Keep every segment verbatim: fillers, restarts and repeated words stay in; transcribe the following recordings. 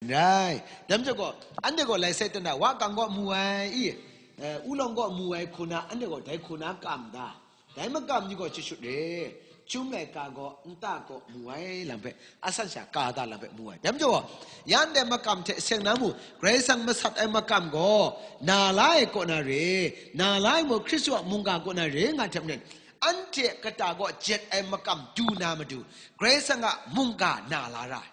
Rai. Dai majaw gaw, anhte gaw lai sai tana, wa kang gaw mu ai, i, eh, ulawng gaw mu ai hku na, anhte gaw dai hku na kam da. Dai makam ni gaw chyashut re, chyum laika gaw nta gaw mu ai lam hpe, asan sha ka da lam hpe mu ai. Dai majaw gaw, ya ndai makam hte seng na mu, Karai Kasang masat ai makam gaw, na la ai kaw na re, na la ai mung Hkristu a mungga kaw na re nga hte maren, anhte kata gaw jet ai makam du na matu, Karai Kasang a mungga na la ra ai.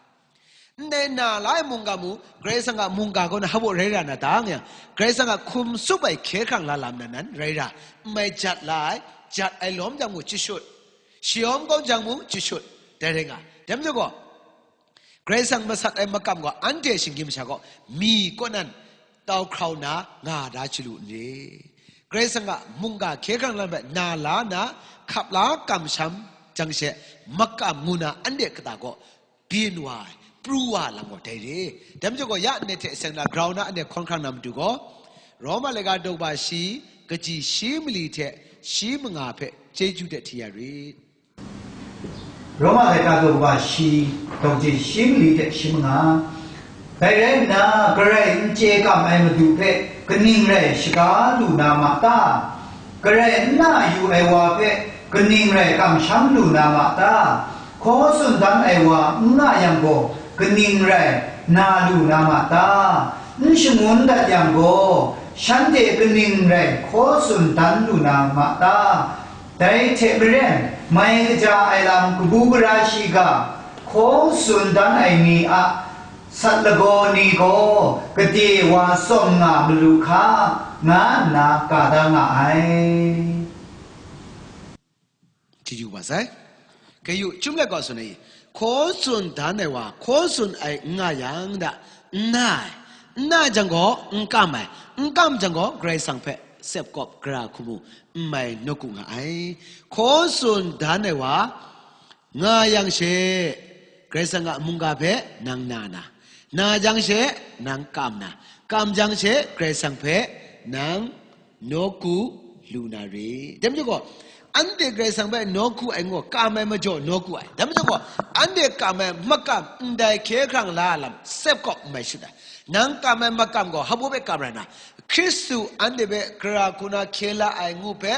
Ndai na la ai mungga mu, Karai Kasang a mungga kaw na hpaw rai ra na ta nga yang, Karai Kasang a hkum tsup ai hkye hkrang la lam nan nan rai ra, n mai jat la ai, jat ai lawm jang mu chyashut, shayawm kau jang mu chyashut, dai rai nga. Dai majaw gaw, Karai Kasang masat ai makam gaw anhte shinggyim masha gaw mi kaw nan tau hkrau na nga da chyalu n re. Karai Kasang a mungga hkye hkrang lam hpe na la na hkap la kamsham jang she, makam ngu na anhte kata gaw byin wa ai, pru wa ai lam gaw dai re. Dai majaw gaw, ya ndai hte seng na grau na anhte hkawn hkrang na matu gaw, Roma laika daw kaba shi, kaji shi mali hte shi manga hpe chyeju de hti ya rit. Roma laika daw kaba shi, daw kaji shi mali hte shi manga. Dai rai nna, Karai n chye kam ai Madu hpe kaning rai shaga lu na ma ta? Karai n na yu ai wa hpe kaning rai kamsham lu na ma ta? Hkaw tsun dan ai wa n nga yang gaw, kaning rai na lu na ma ta? N shangun dat yang gaw, shanhte kaning rai hkaw tsun dan lu na ma ta? Dai hte maren, mai kaja ai lam kabu gara shiga hkaw tsun dan ai ni a sat lagaw ni gaw gade wa tsawm nga malu hka, nga nna ka da nga ai. Chyeju wa sai. Kayu chyum let gaw tsun ai, hkaw tsun dan ai wa, hkaw tsun ai n nga yang da, n na ai, n na jang gaw n kam ai, n kam jang gaw Karai Kasang hpe sepkawp gara hku mu n mai nawku nga ai. Hkaw tsun dan ai wa, nga yang she, Karai Kasang a mungga hpe nang na na, na jang she, nang kam na, kam jang she, Karai Kasang hpe nang nawku lu na re. Dai majaw gaw, anhte Karai Kasang hpe nawku ai ngu, kam ai majaw nawku ai. Dai majaw gaw, anhte kam ai makam ndai hkye hkrang la ai lam sepkawp n mai shut ai. Nang kam ai makam gaw hpaw hpe kam rai na, Hkristu anhte hpe gara hku na hkye la ai ngu hpe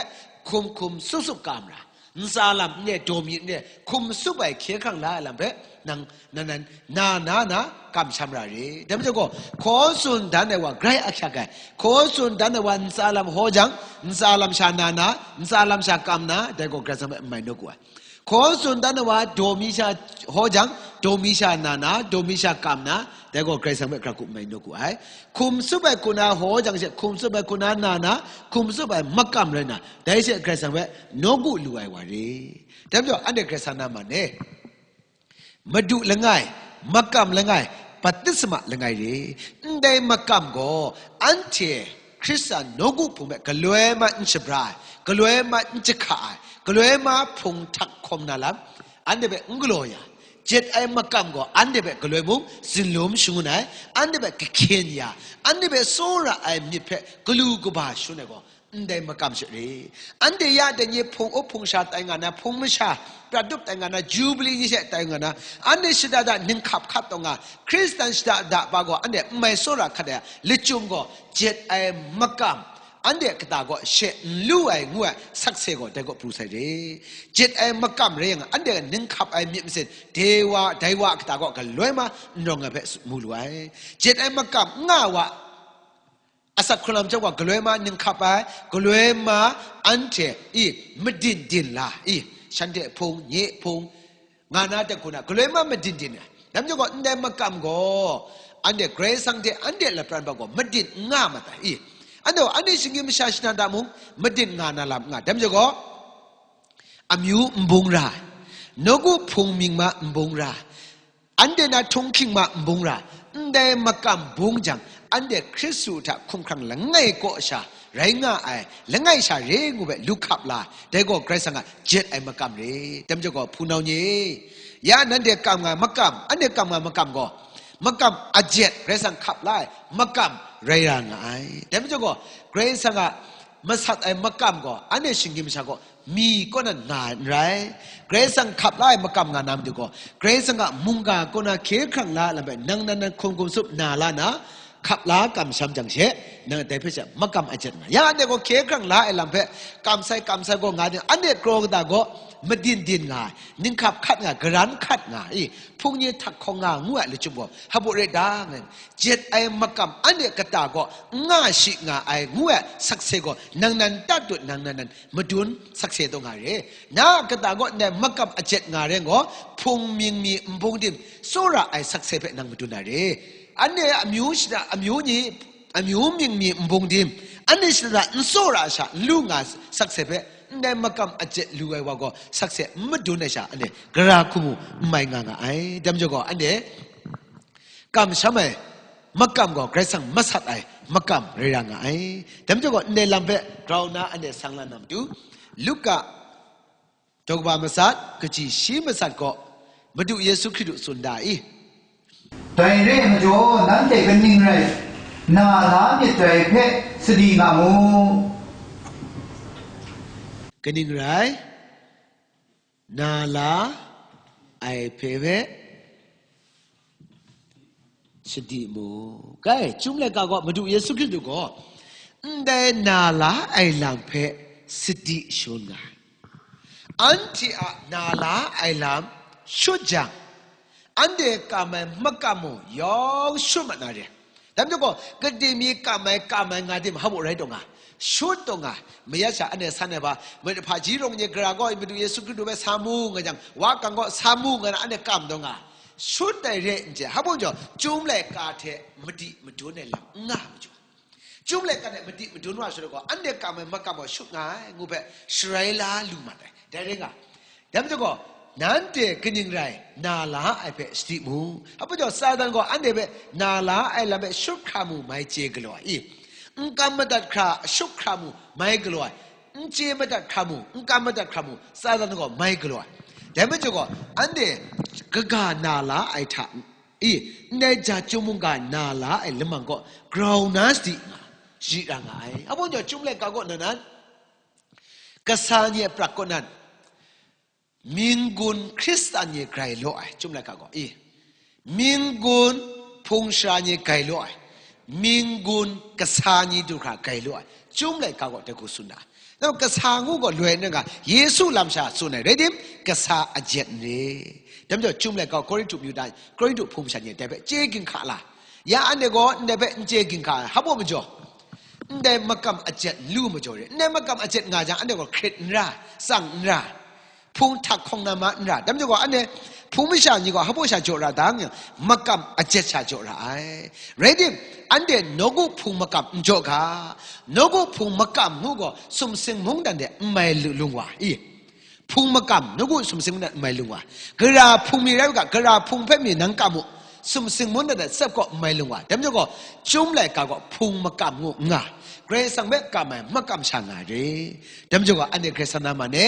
hkum hkum tsup tsup kam ra. Ntsa lam n re, daw mi n re, hkum tsup ai hkye hkrang la ai lam hpe nang, nan, nan, na, na, na, kamsham ra re. Dai majaw gaw, hkaw tsun dan ai wa grai ahkyak ai. Hkaw tsun dan ai wa ntsa lam hpaw jang, ntsa lam sha na na, ntsa lam sha kam na, dai gaw Karai Kasang hpe n mai nawku ai. Hkaw tsun dan ai wa daw mi sha hpaw jang, daw mi sha na na, daw mi sha kam na, dai gaw Karai Kasang hpe gara hku n mai nawku ai. Hkum tsup ai hku na hpaw jang she, hkum tsup ai hku na na na, hkum tsup ai makam rai na, dai she Karai Kasang hpe nawku lu ai wa re. Dai majaw, anhte Karai Kasang na man e. Madu langai, makam langai, baptisma langai re. Ndai makam gaw, anhte Hkristan nawku hpung hpe galoi ma n shabra ai, galoi ma n jahka ai, galoi ma hpung htak hkawm na lam, anhte hpe n galaw ya, jet ai makam gaw anhte hpe galoi mung zinlum shangun ai, anhte hpe kahkyen ya, anhte hpe tsawra ai myit hpe galu kaba shangun ai gaw, ndai makam she re. Anhte ya dai ni hpung up hpung sha tai nga na, hpung masha prat dup tai nga na, Jubili ni she tai nga na, anhte shada da ninghkap hkap taw nga, Hkristan shada da pa gaw anhte n mai tsawra hkat ai a lachyum gaw, jet ai makam, anhte kata gaw she n lu ai ngu ai sakse gaw dai gaw pru sai re. Jet ai makam rai yang, anhte ninghkap ai myit masin, dai wa, dai wa kata gaw galoi ma n rawng ai hpe mu lu ai. Jet ai makam n nga wa, asak hkrung lam chyawm gaw galoi ma ninghkap ai, galoi ma anhte, i, madin din la, i, shanhte hpung, nye hpung, nga na dai hku na, galoi ma madin din ai. Dai majaw gaw, ndai makam gaw, anhte Karai Kasang hte anhte lapran hpa gaw madin n nga mat ai, i. Anhte gaw, anhte shinggyim masha shana da mung, madin nga na lam n nga. Dai majaw gaw, amyu n bung ra ai, nawku hpung mying ma n bung ra ai, anhte na htunghking ma n bung ra, ndai makam bung jang, anhte Hkristu hta hkumhkrang langai kaw sha rai nga ai, langai sha re ngu hpe lu hkap la, dai gaw Karai Kasang a jet ai makam re. Dai majaw gaw, hpunau ni e, ya nanhte kam nga ai makam, anhte kam nga ai makam gaw, makam ajet Karai Kasang hkap la ai makam rai ra nga ai. Dai majaw gaw, Karai Kasang a masat ai makam gaw, anhte shinggyim masha gaw mi kaw nan nga ai n rai. Karai Kasang hkap la ai makam nga na matu gaw, Karai Kasang a mungga kaw na hkye hkrang la ai lam hpe nang nan nan hkum hkum tsup na la na, hkap la kamsham jang she, nang dai hpe sha makam ajet nga. Ya anhte gaw hkye hkrang la ai lam hpe kam sai, kam sai gaw nga ai, anhte kraw kata gaw madin din nga ai, ninghkap hkat nga ai, garan hkat nga ai, i, hpung nye htak hkawng nga ngu ai lachyum gaw, hpa baw rai ta nga ai, jet ai makam anhte kata gaw n nga shi nga ai ngu ai sakse gaw, nang nan tatut nang nan nan madun sakse taw nga re. Na a kata gaw ndai makam ajet nga ren gaw, hpung mying mi nbung dim tsawra ai sakse hpe nang madun na re. Anhte amyu shada, amyu ni, amyu mying mi nbung dim, anhte shada n tsawra sha n lu nga sakse hpe, ndai makam ajet lu ai wa gaw sakse n madun ai sha, anhte gara hku mu n mai nga nga ai. Dai majaw gaw, anhte kamsham ai makam gaw Karai Kasang masat ai makam rai ra nga ai. Dai majaw gaw, ndai lam hpe grau na anhte sang la na matu, Luka daw kaba masat, kaji shi masat gaw, Madu Yesu Hkristu tsun da i. Dai re ai majaw, nanhte kaning rai, na la myit dai hpe sadi nga mu. Kaning rai, na la ai hpe hpe sadi mu. Kai, Chyum laika gaw Madu Yesu Hkristu gaw ndai na la ai lam hpe sadi shangun nga ai. Anhte a na la ai lam shut jang, anhte kam ai makam mung yawng shut mat na re. Dai majaw gaw, gade mi kam ai, kam ai nga dim, hpa baw rai taw nga, shut taw nga, mayat sha anhte san ai hpa, ma-, hpaji rawng ni gara gaw Madu Yesu Hkristu hpe sa mu nga jang, wa kang gaw sa mu nga na anhte kam taw nga, shut ai re n chye, hpa baw jaw, Chyum laika hte madi madun ai lam n nga ai majaw, Chyum laika hte madi madun wa shaloi gaw, anhte kam ai makam gaw shut nga ai, ngu hpe sharai la lu mat ai. Dai rai nga, dai majaw gaw, nanhte kaning rai, na la ai hpe sadi mu. Hpa baw jaw, Satan gaw anhte hpe na la ai lam hpe shut hkra mu mai chye galaw ai, i, n kam madat hkra shut hkra mu mai galaw ai, n chye madat hkra mu, n kam madat hkra mu, Satan gaw mai galaw ai. Dai majaw gaw, anhte kaga na la ai hta, i, ndai ja chyum mungga na la ai lamang gaw grau na sadi nga, shayi ra nga ai. Hpa baw jaw, Chyum laika gaw nan nan, kasa ni a prat kaw nan, mying gun Hkristan ni grai law ai, Chyum laika gaw, i, mying gun hpung sara ni grai law ai, mying gun kasa ni du hkra grai law ai, Chyum laika gaw dai hku tsun da. Nang kasa ngu gaw loi n rai ga, Yesu lam sha tsun ai, rai tim, kasa ajet n re. Dai majaw, Chyum laika gaw Korinhtu myu da, Korinhtu hpung masha ni dai hpe chye ginhka la. Ya anhte gaw ndai hpe n chye ginhka ai, hpa baw majaw, ndai makam ajet n lu majaw re. Ndai makam ajet nga jang, anhte gaw hkrit n ra, tsang n ra, hpung htak hkawng na ma n ra. Dai majaw gaw, anhte hpung masha ni gaw hpa baw sha jaw ra ta nga, makam ajet sha jaw ra ai. Rai tim, anhte nawku hpung makam n jaw ga, nawku hpung makam ngu gaw sumsing mungdan de n mai lu-, lung wa, i, hpung makam, nawku sumsing mungdan n mai lung wa, gara hpung mi rai u ga, gara hpung hpe mi nang kam u, sumsing mungdan de tsep gaw n mai lung wa. Dai majaw gaw, Chyum laika gaw hpung makam ngu n nga, Karai Kasang hpe kam ai makam sha nga re. Dai majaw gaw, anhte Karai Kasang na man e,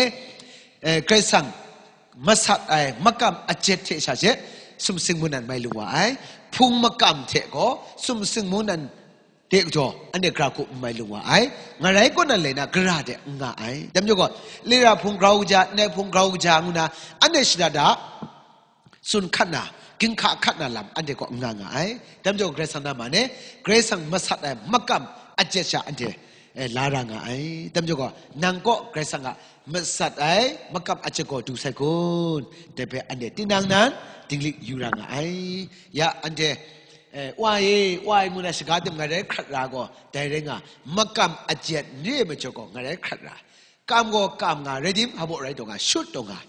eh, Karai Kasang masat ai makam ajet hte sha she sumsing mungdan mai lung wa ai. Hpung makam hte gaw sumsing mungdan de jaw, anhte gara hku n mai lung wa ai. Ngarai kaw nan lai na gara de n nga ai. Dai majaw gaw, lira hpung grau kaja, ndai hpung grau kaja ngu na, anhte shada da tsun hkat na, ginhka hkat na lam anhte kaw n nga nga ai. Dai majaw gaw, Karai Kasang na man e, Karai Kasang masat ai makam ajet sha anhte, eh, la ra nga ai. Dai majaw gaw, nang kaw Karai Kasang a masat ai makam ajet gaw du sai kun? Dai hpe anhte tinang nan dinglik yu ra nga ai. Ya, anhte, eh, Wa e, Wa e, ngu na shaga tim ngai rai hkrat ra gaw, dai rai nga, makam ajet n re ai majaw gaw ngai rai hkrat ra. Kam gaw kam nga, rai tim, hpa baw rai taw nga, shut taw nga,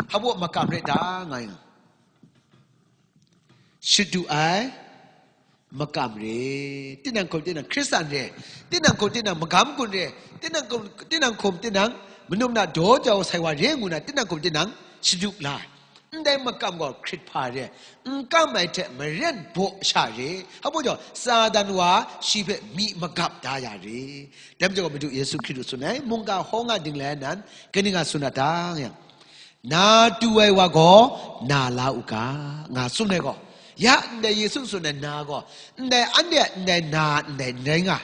hpa baw makam re ta nga yang, shut du ai makam re, tinang hkum tinang Hkristan re, tinang hkum tinang magam gun re, tinang hkum, tinang hkum tinang manum na daw jau sai wa re ngu na, tinang hkum tinang shadu la ai. Ndai makam gaw hkrit hpa re, n kam ai hte maren baw sha re, hpa baw jaw, Satan wa shi hpe myi magap da ya re. Dai majaw gaw, Madu Yesu Hkristu tsun ai, mungga hkaw nga ding lai nan, kaning a tsun a ta, nga yang, na tu ai wa gaw na la u ga, nga tsun ai gaw, ya ndai Yesu tsun ai na gaw, ndai anhte a ndai na ndai n rai nga.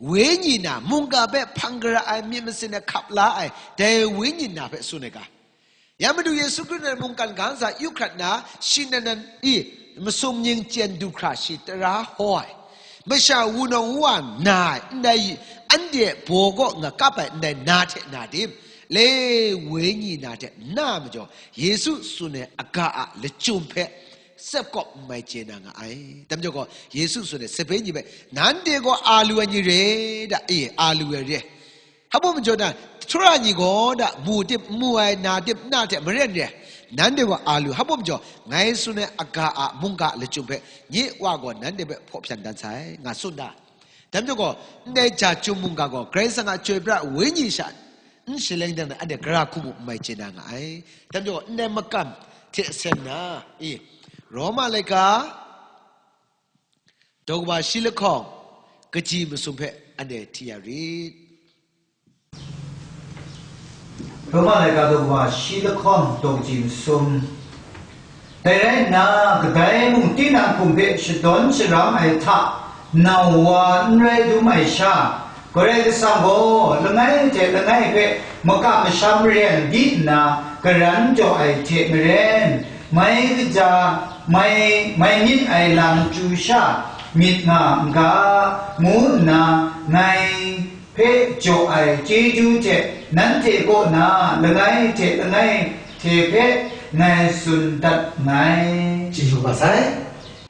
Wenyi na mungga hpe hpang gara ai myit masin ai hkap la ai dai Wenyi na hpe tsun ai ga. Ya Madu Yesu Hkristu nan mungkan ga ntsa yu hkrat na, shi nan nan i masum nying chyen du hkra shi tara hkaw ai. Masha wunawng wa na ai, ndai anhte baw kaw nga kap ai ndai na hte na tim, le Wenyi na hte na majaw, Yesu tsun ai aga a lachyum hpe tsep kawp n mai chye na nga ai. Dai majaw gaw, Yesu tsun ai sape ni hpe, nanhte gaw a lu ai ni re da, e, a lu ai re. Hpa majaw na, htura ni gaw da, mu tim, n mu ai, na tim, na hte maren re. Nanhte gaw a lu, hpa majaw, ngai tsun ai aga a mungga lachyum hpe, nye Wa gaw nanhte hpe hpaw hpyan dan sai, nga tsun da. Dai majaw gaw, ndai ja chyum mungga gaw, Karai Kasang a chyoi pra Wenyi sha n shaleng dang na, anhte gara hku mu n mai chye na nga ai. Dai majaw gaw, ndai makam hte seng na, i, Roma laika, daw kaba shi lahkawng, kaji masum hpe anhte hti ya rit. Roma laika daw kaba shi lahkawng, daw kaji masum. Dai rai nna, kadai mung tinang hkum hpe shadawn sharam ai hta, nau wa n rai dum ai sha, Karai Kasang gaw langai hte langai hpe makam masham ren di nna, karan jaw ai hte maren, mai kaja, mai, mai myit ai lam chyu sha myit nga n ga, ngu nna ngai hpe jaw ai chyeju hte nanhte kaw na langai hte langai hte hpe ngai tsun dat nngai. Chyeju kaba sai.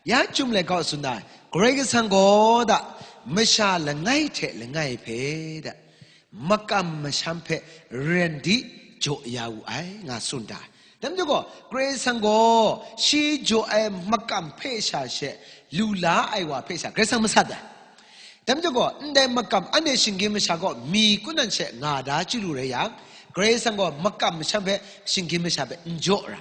Ya chyum laika tsun da, Karai Kasang gaw da, masha langai hte langai hpe da, makam masham hpe ren di jaw ya wu ai, nga tsun da. Dai majaw gaw, Karai Kasang gaw shi jaw ai makam hpe sha she lu la ai wa hpe sha Karai Kasang masat ai. Dai majaw gaw, ndai makam anhte shinggyim masha gaw mi kun nan she nga da chyu lu rai yang, Karai Kasang gaw makam masham hpe shinggyim masha hpe n jaw ra.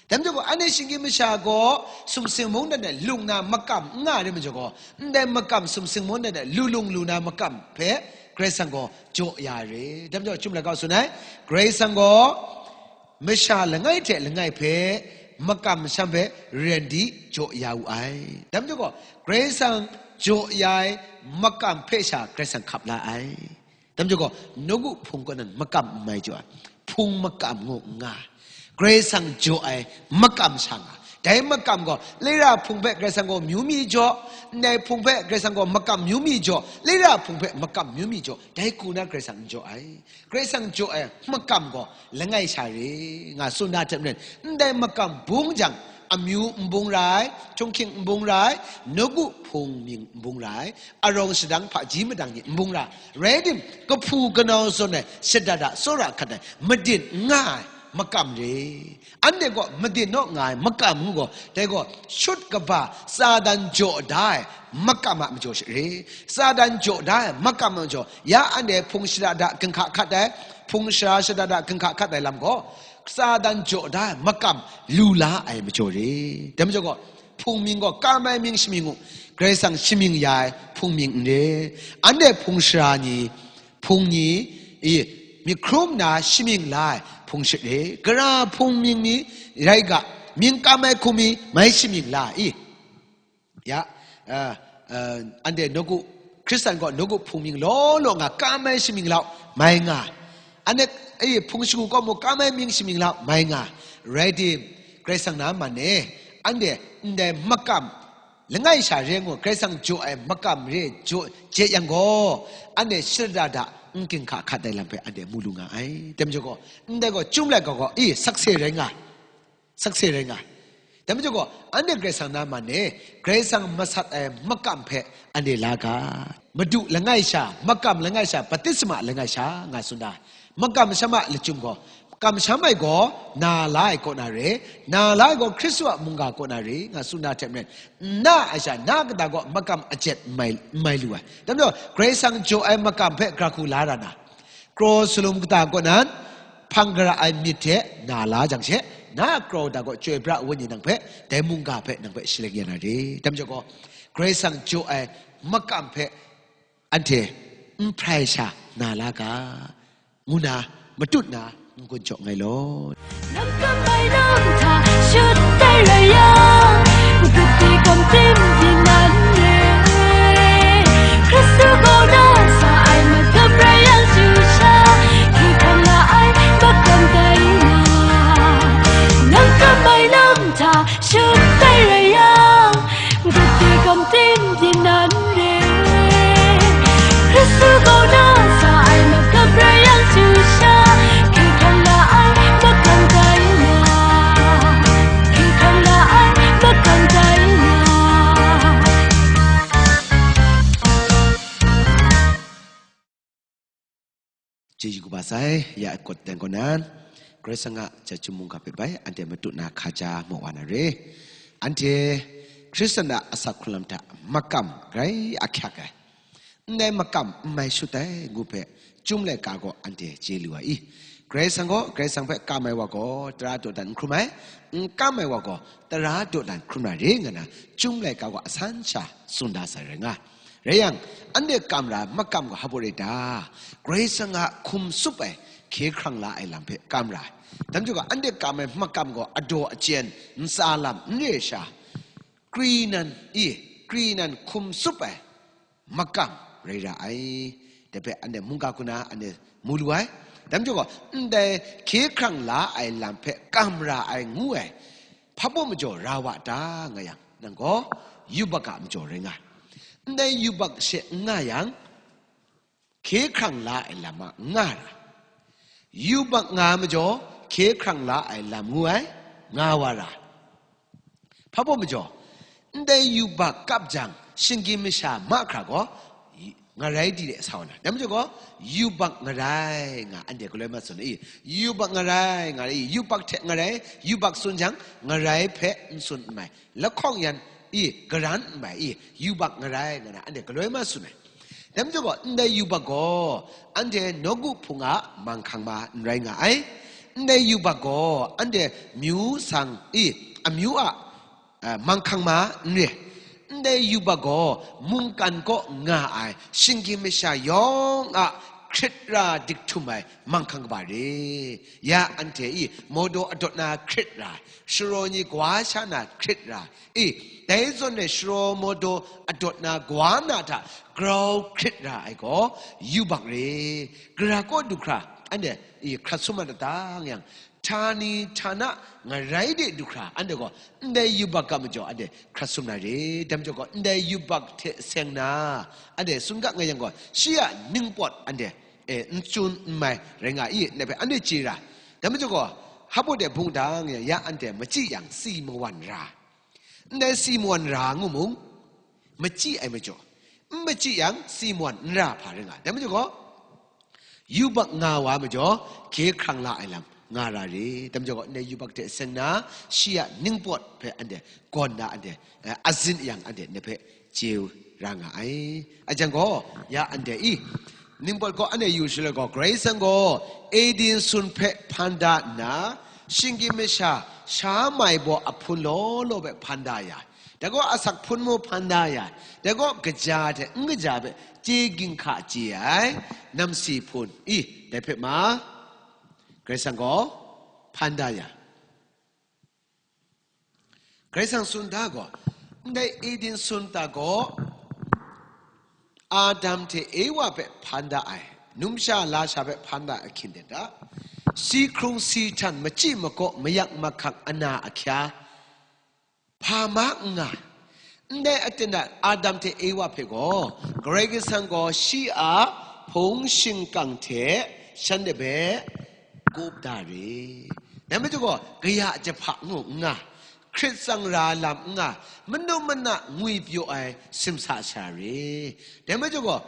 Dai majaw gaw, anhte shinggyim masha gaw sumsing mungdan de lung na makam n nga ai majaw gaw, ndai makam sumsing mungdan de lu lung lu na makam hpe Karai Kasang gaw jaw ya re. Dai majaw gaw, chyum laika tsun ai, Karai Kasang gaw masha langai hte langai hpe makam masham hpe ren di jaw ya wu ai. Dai majaw gaw, Karai Kasang jaw ya ai makam hpe sha Karai Kasang hkap la ai. Dai majaw gaw, nawku hpung kaw nan makam n mai jaw ai, hpung makam ngu n nga ai. Karai Kasang jaw ai makam sha nga. Dai makam gaw, laira hpung hpe Karai Kasang gaw amyu mi jaw, ndai hpung hpe Karai Kasang gaw makam amyu mi jaw, laira hpung hpe makam amyu mi jaw, dai hku na Karai Kasang n jaw ai. Karai Kasang jaw ai makam gaw langai sha re, nga tsun na hte maren, ndai makam bung jang, amyu n bung rai, htunghking n bung rai, nawku hpung mying n bung rai, arawng shadang hpaji madang ni n bung ra, rai tim, kahpu kanau zawn ai, shada da tsawra hkat ai, madin n nga ai makam re. Anhte gaw madin naw nga ai makam ngu gaw, dai gaw shut kaba Satan jaw da ai makam a majaw she re. Satan jaw da ai makam a majaw, ya anhte hpung shada da ginhka hkat ai, hpung sara shada da ginhka hkat ai lam gaw, Satan jaw da ai makam lu la ai majaw re. Dai majaw gaw, hpung mying gaw kam ai mying shamying u, Karai Kasang shamying ya ai hpung mying n re. Anhte hpung sara ni, hpung ni, i, myit hkrum nna shamying la ai hpung shit re. Gara hpung mying ni rai ga, mying kam ai hku mi mai shamying la, i. Ya, uh, uh, anhte nawku, Hkristan gaw nawku hpung mying law law nga kam ai shamying lau mai nga. Anhte, e, hpung shagu kaw mu kam ai mying shamying lau mai nga. Rai tim, Karai Kasang na man e, anhte ndai makam langai sha re ngu, Karai Kasang jaw ai makam re jaw je yang gaw, anhte shada da n ginhka hkat ai lam hpe anhte mu lu nga ai. Dai majaw gaw, ndai gaw, chyum laika gaw, i, sakse rai nga. Sakse rai nga. Dai majaw gaw, anhte Karai Kasang na man e, Karai Kasang masat ai makam hpe anhte la ga. Madu langai sha, makam langai sha, baptisma langai sha, nga tsun da. Makam masham a lachyum gaw, makam masham ai gaw, na la ai kaw na re, na la ai gaw Hkristu a mungga kaw na re, nga tsun da hte maren, na ai sha, na kata gaw makam ajet n mai, n mai lu ai. Dai majaw, Karai Kasang jaw ai makam hpe gara hku la ra na, kraw salum kata kaw nan, hpang gara ai myit hte na la jang she, na kraw kata gaw Chyoi Pra Wenyi nang hpe, dai mungga hpe nang hpe shaleng ya na re. Dai majaw gaw, Karai Kasang jaw ai makam hpe anhte n hprai sha na la ga, ngu na, matut na, n-gun jaw ngai law. Nang kam ai lam hta shut tai rai yang, gati gam tim di nan re. Hkristu gaw na Din din nan re, Hkristu kaw na sa ai makam rai yang chyu sha, hkye hkrang la ai makam tai na, hkye hkrang la ai makam tai na. Chyeju kaba sai, ya a kawt dan kaw nan, Karai Kasang a chyeju mungga hpe bai, anhte matut na hkaja mawa na re. Anhte Hkristan a asak hkrun lam hta makam grai ahkyak ai, ndai makam n mai shut ai ngu hpe, Chyum laika gaw anhte chye lu ai i? Karai Kasang gaw, Karai Kasang hpe kam ai wa gaw, tara dawdan n hkrum ai, n kam ai wa gaw, tara dawdan hkrum na re, nga na Chyum laika gaw asan sha tsun da sai rai nga. Rai yang, anhte kam ra makam gaw hpa baw rai ta? Karai Kasang a hkum tsup ai, hkye hkrang la ai lam hpe kam ra ai. Dai majaw gaw, anhte kam ai makam gaw adaw achyen, ntsa lam n re ai sha, kri nan i, kri nan hkum tsup ai makam rai ra ai. Dai hpe anhte mungga hku na anhte mu lu ai. Dai majaw gaw, ndai hkye hkrang la ai lam hpe kam ra ai ngu ai, hpa baw majaw ra wa ta nga yang, nang gaw yubak a majaw rai nga ai. Ndai yubak she n nga yang, hkye hkrang la ai lam a nga ra. Yubak nga majaw, hkye hkrang la ai lam ngu ai, nga wa ra. Hpa baw majaw, ndai yubak kap jang, shinggyim masha mahkra gaw, y-, ngarai di de sa wa na. Dai majaw gaw, yubak ngarai nga anhte galoi ma tsun i? Yubak ngarai nga i? Yubak hte ngarai, yubak tsun jang, ngarai hpe n tsun n mai. Lahkawng yan i, garan n mai i, yubak ngarai nga na anhte galoi ma tsun ai. Dai majaw gaw, ndai yubak gaw anhte nawku hpung a manghkang ma n rai nga ai. Ndai yubak gaw anhte myu sang i, amyu a, a, manghkang ma n re. Ndai yubak gaw mungkan kaw nga ai shinggyim masha yawng a hkrit ra dik htum ai manghkang kaba re. Ya anhte i, mawdaw adawt na hkrit ra, sharaw ni gwa sha na hkrit ra, i, dai zawn e sharaw mawdaw adawt na gwa na hta grau hkrit ra ai gaw yubak re. Gara kaw du hkra anhte i hkrat sum mat dang yang, htani htana ngarai de du hkra anhte gaw ndai yubak a majaw anhte hkrat sum na re. Dai majaw gaw, ndai yubak hte seng na anhte tsun ga nga yang gaw, shi a ningpawt anhte, e, n chun n mai rai nga i, ndai hpe anhte chye ra. Dai majaw gaw, hpa baw de bung dang yang, ya anhte machyi yang si mawan ra. Ndai si mawan ra ngu mung, machyi ai majaw, n machyi yang si mawan n ra hpa rai nga. Dai majaw gaw, yubak nga wa majaw, hkye hkrang la ai lam nga ra re. Dai majaw gaw, ndai yubak hte seng na, shi a ningpawt hpe anhte gawn na anhte, eh, azin yang anhte ndai hpe chye ra nga ai. A jang gaw, ya anhte i, ningpawt gaw anhte yu shaloi gaw, Karai Kasang gaw Eden sun hpe hpan da nna, shinggyim masha sha mai baw ahpun law law hpe hpan da ya, dai gaw asak hpun mung hpan da ya, dai gaw kaja hte n kaja hpe chye ginhka chye ai, namsi hpun i, dai hpe ma, Karai Kasang gaw hpan da ya. Karai Kasang tsun da gaw, ndai Eden sun da gaw, Adam hte Ewa hpe hpan da ai, numsha lasha hpe hpan da ai ahkyen de ta? Si hkrung si htan, machyi makaw, mayak mahkak, ana ahkya, hpa ma n nga. Ndai aten a Adam hte Ewa hpe gaw, Karai Kasang gaw shi a hpung shingkang hte shanhte hpe kup da re. Dai majaw gaw, kaya jahpa ngu n nga, hkrit tsang ra lam n nga, manu mana ngwi pyaw ai simsa sara re. Dai majaw gaw,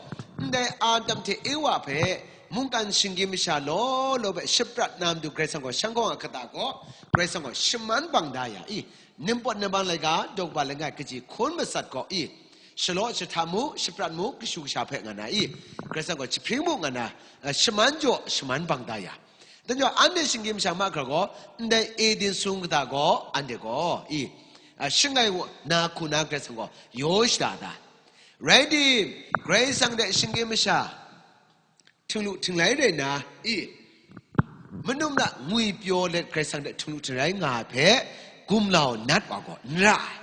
ndai Adam hte Ewa hpe mungkan shinggyim masha law law hpe shaprat na matu Karai Kasang gaw, shang hkawng a kata gaw, Karai Kasang gaw shaman bang da ya i? Ningpawt Namang laika, daw kaba langai kaji hkun matsat gaw i? Shalaw shahta mu, shaprat mu, kashu kasha hpe nga na i? Karai Kasang gaw jahpring mu nga na, eh, shaman jaw, shaman bang da ya. Dai majaw, anhte shinggyim masha mahkra gaw, ndai Eden sun kata gaw, anhte gaw i, a, shangai wa na hku na Karai Kasang gaw yaw shada da. Rai tim, Karai Kasang hte shinggyim masha htinglu htinglai rai nna, i, manu mana ngwi pyaw let Karai Kasang hte htinglu htingrai nga ai hpe, gumlau nat wa gaw n ra ai.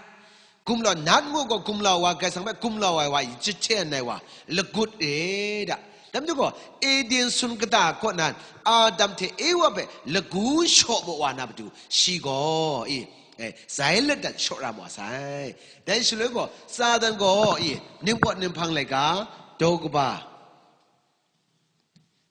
Gumlau nat ngu gaw, gumlau wa, Karai Kasang hpe gumlau ai wa, jahten ai wa, lagut e da. Dai majaw gaw, Eden sun kata kaw nan, Adam hte Ewa hpe lagu shaw maw wa na matu, shi gaw, i, E, zai ladat shaw ra ma sai. Dai shaloi gaw, Satan gaw, e, ningpawt ninghpang laika, daw kaba,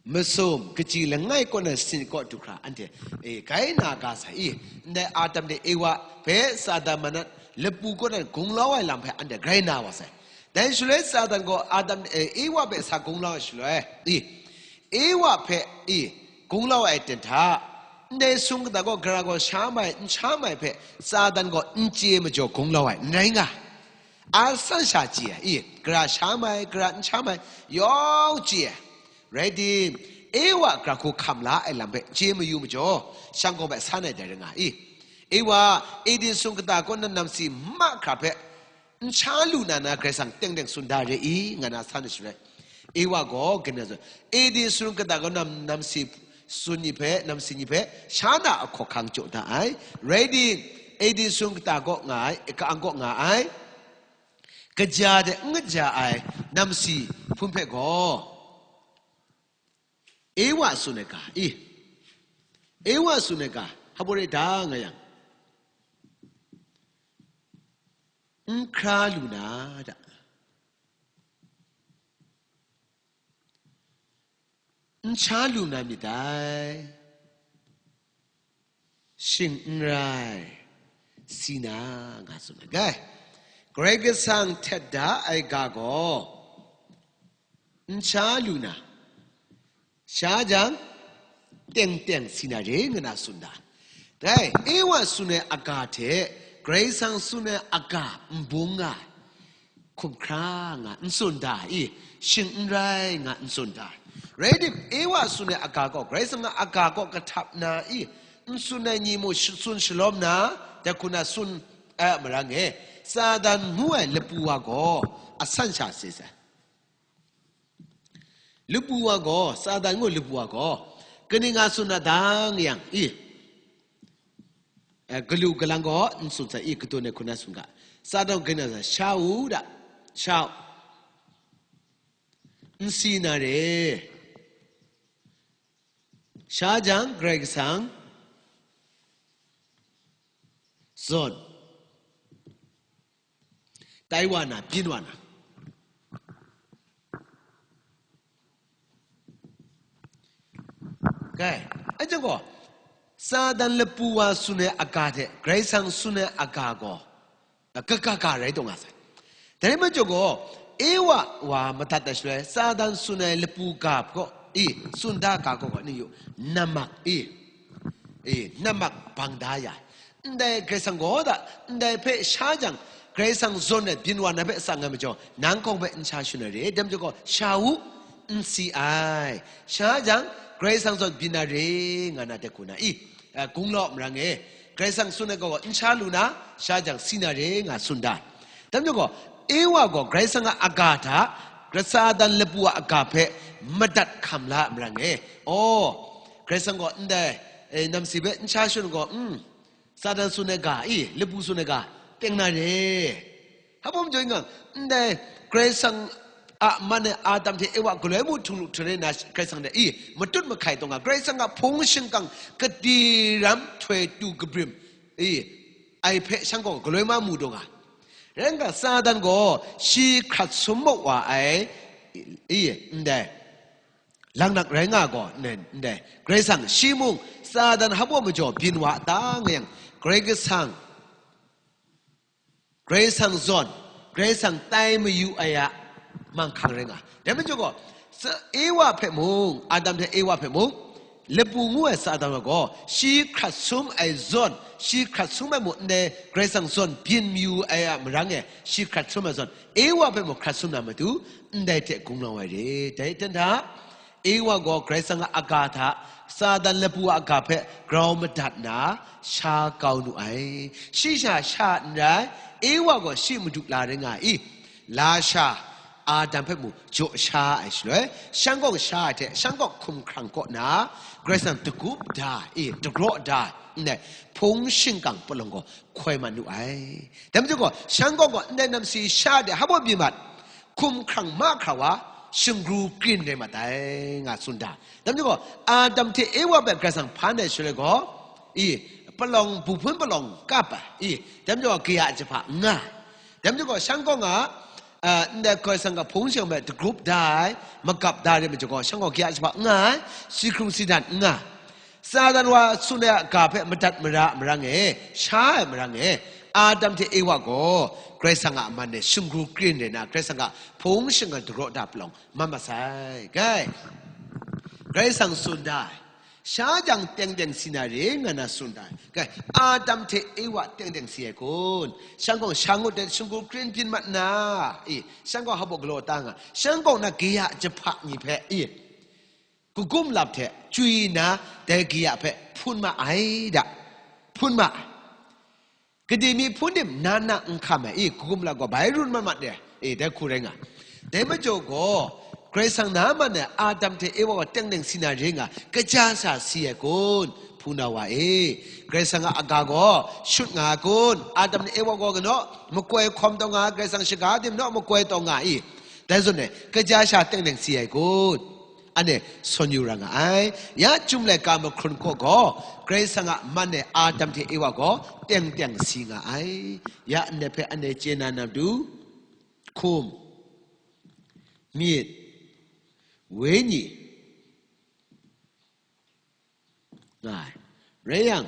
masum, kaji langai kaw na sin kaw du hkra, anhte, e, grai na ga sai, e, ndai Adam de Ewa hpe Satan manat lapu kaw na gunglau ai lam hpe anhte grai na wa sai. Dai shaloi Satan gaw Adam, e, Ewa hpe sa gunglau ai shaloi, e, Ewa hpe, e, gunglau ai ten hta, ndai sung kata gaw gara gaw sha mai, n sha mai hpe Satan gaw n chye majaw gunglau ai, n rai nga. Asan sha chye ai, e, gara sha mai, gara n sha mai, yawng chye ai. Rai tim, Ewa gara hku hkam la ai lam hpe chye mayu majaw, shang gaw bai san ai dai rai nga ai. Ewa, Eden sung kata kaw na namsi mahkra hpe, n sha lu na na Karai Kasang teng teng tsun da re i, nga na san ai shaloi, Ewa gaw gana zawn, Eden sung kata kaw na namsi tsun ni hpe, namsi ni hpe, sha na a hkawhkang jaw da ai. Rai tim, Eden sung kata kaw nga ai, ka-ang kaw nga ai, kaja de n kaja ai namsi hpun hpe gaw, Ewa tsun ai ga, i, Ewa tsun ai ga, hpa baw re da nga yang, n hkra lu na da, n sha lu na myit dai, shing n rai, si na, nga tsun ai. Gai, Karai Kasang htet da ai ga gaw, n sha lu na, sha jang, teng teng si na re, nga na tsun da. Dai, Ewa tsun ai aga hte, Karai Kasang tsun ai aga n bung nga ai, hkum hkra nga n tsun da i, shing n rai nga n tsun da. Rai tim, Ewa tsun ai aga gaw, Karai Kasang a aga gaw kahtap na i, n tsun ai ni mung sh-, tsun shalawm na, dai hku na tsun ai a marang e, Satan ngu ai lapu wa gaw, asan sha se sai. Lapu wa gaw, Satan ngu lapu wa gaw, kaning nga tsun na dang yang, i, eh, galu galang gaw n tsun sai, i, kadun ai hku na tsun ga. Satan gaw kaning nga tsun, sha u da, sha u, n si na re, sha jang Karai Kasang zawn, tai wa na, byin wa na. Gai, anhte gaw, Satan lapu wa tsun ai aga hte Karai Kasang tsun ai aga gaw, a, kaka ka rai taw nga sai. Dai rai majaw gaw, Ewa wa madat ai shaloi, Satan tsun ai lapu ga gaw, i, tsun da ga gaw, gaw, ning yu, namak, i, i, namak bang da ya. Ndai Karai Kasang gaw da, ndai hpe sha jang, Karai Kasang zawn ai byin wa na hpe tsang ai majaw, nang hkawng hpe n sha shun ai re, dai majaw gaw, sha u, n si ai. Sha jang, Karai Kasang zawn byin na re, nga na dai hku na i, eh, gunglau marang e, Karai Kasang tsun ai gaw n sha lu na, sha jang si na re, nga tsun da. Dai majaw gaw, Ewa gaw Karai Kasang a aga hta, Satan lapu a aga hpe madat hkam la ai marang e, aw, Karai Kasang gaw ndai, eh, namsi hpe n sha shun gaw, mm, Satan tsun ai ga, i, lapu tsun ai ga, teng na re. Hpa baw majaw ing nga, ndai Karai Kasang a man ai Adam hte Ewa galoi mung htung lu htung rai na Karai Kasang hte, i, matut mahkai taw nga, Karai Kasang a hpung shingkang kadi ram htoi tu kabrim, i, ai hpe shang gaw galoi ma mu taw nga. Rai nga, Satan gaw shi hkrat sum mau wa ai, i, ndai, laknak rai nga gaw, nen, ndai, Karai Kasang shi mung Satan hpa baw majaw byin wa ta nga yang, Karai Kasang, Karai Kasang zawn, Karai Kasang tai mayu ai a manghkang rai nga. Dai majaw gaw, sa-, Ewa hpe mung, Adam hte Ewa hpe mung, lapu ngu ai Satan wa gaw, shi hkrat sum ai zawn, shi hkrat sum ai mung ndai Karai Kasang zawn byin mayu ai a marang e, shi hkrat sum ai zawn, Ewa hpe mung hkrat sum na matu, ndai hte gunglau ai re. Dai hten hta, Ewa gaw Karai Kasang a aga hta, Satan lapu a aga hpe grau madat na, sha kau nu ai. Shi sha sha n rai, Ewa gaw shi madu la rai nga i, lasha, Adam hpe mung jaw sha ai shaloi, shang gaw sha ai hte, shang gaw hkum hkrang kaw na, Karai Kasang dagup da, e, dagraw da, ndai, hpung shingkang palawng gaw hkoi mat nu ai. Dai majaw gaw, shang gaw gaw, ndai namsi sha de hpa baw byin mat, hkum hkrang mahkra wa, shingru krin rai mat ai, nga tsun da. Dai majaw gaw, Adam hte Ewa hpe Karai Kasang hpan ai shaloi gaw, i, palawng, bu hpun palawng kap ai, i, dai majaw gaw kaya jahpa n nga ai. Dai majaw gaw, shan gaw nga, a, ndai Karai Kasang a hpung shing hpe dagrup da ai, magap da ai rai majaw gaw, shan gaw kaya jahpa n nga ai, si hkrung si dan n nga ai. Satan wa tsun ai a ga hpe madat mara ai marang e, sha ai marang e, Adam hte Ewa gaw Karai Kasang a man e shinggu krin rai nna, Karai Kasang a hpung shing a dagraw da palawng mat masai. Gai, Karai Kasang tsun da ai, sha jang teng teng si na re, nga na tsun da ai. Gai, Adam hte Ewa teng teng si ai kun? Shan gaw sha ngut de shinggu krin byin mat nna, i, shan gaw hpa baw galaw ta nga, shan gaw na kaya jahpa ni hpe, i, kagum lap hte chwi nna dai kaya hpe hpun ma ai da, hpun ma ai. Gade mi hpun tim na na n hkam ai, i, kagum lap gaw bai run mat mat de, e, dai hku rai nga. Dai majaw gaw, Karai Kasang na man e Adam hte Ewa gaw teng teng si na re nga, kaja sha si ai kun, hpunau wa e? Karai Kasang a aga gaw shut nga ai kun? Adam hte Ewa gaw kanaw makoi hkawm taw nga, Karai Kasang shaga tim naw makoi taw nga i? Dai zawn e, kaja sha teng teng si ai kun? Anhte sawn yu ra nga ai. Ya Chyum laika mahkrun hkaw gaw, Karai Kasang a man e Adam hte Ewa gaw teng teng si nga ai. Ya ndai hpe anhte chye na na matu, hkum, myit, wenyi, nga ai. Rai yang,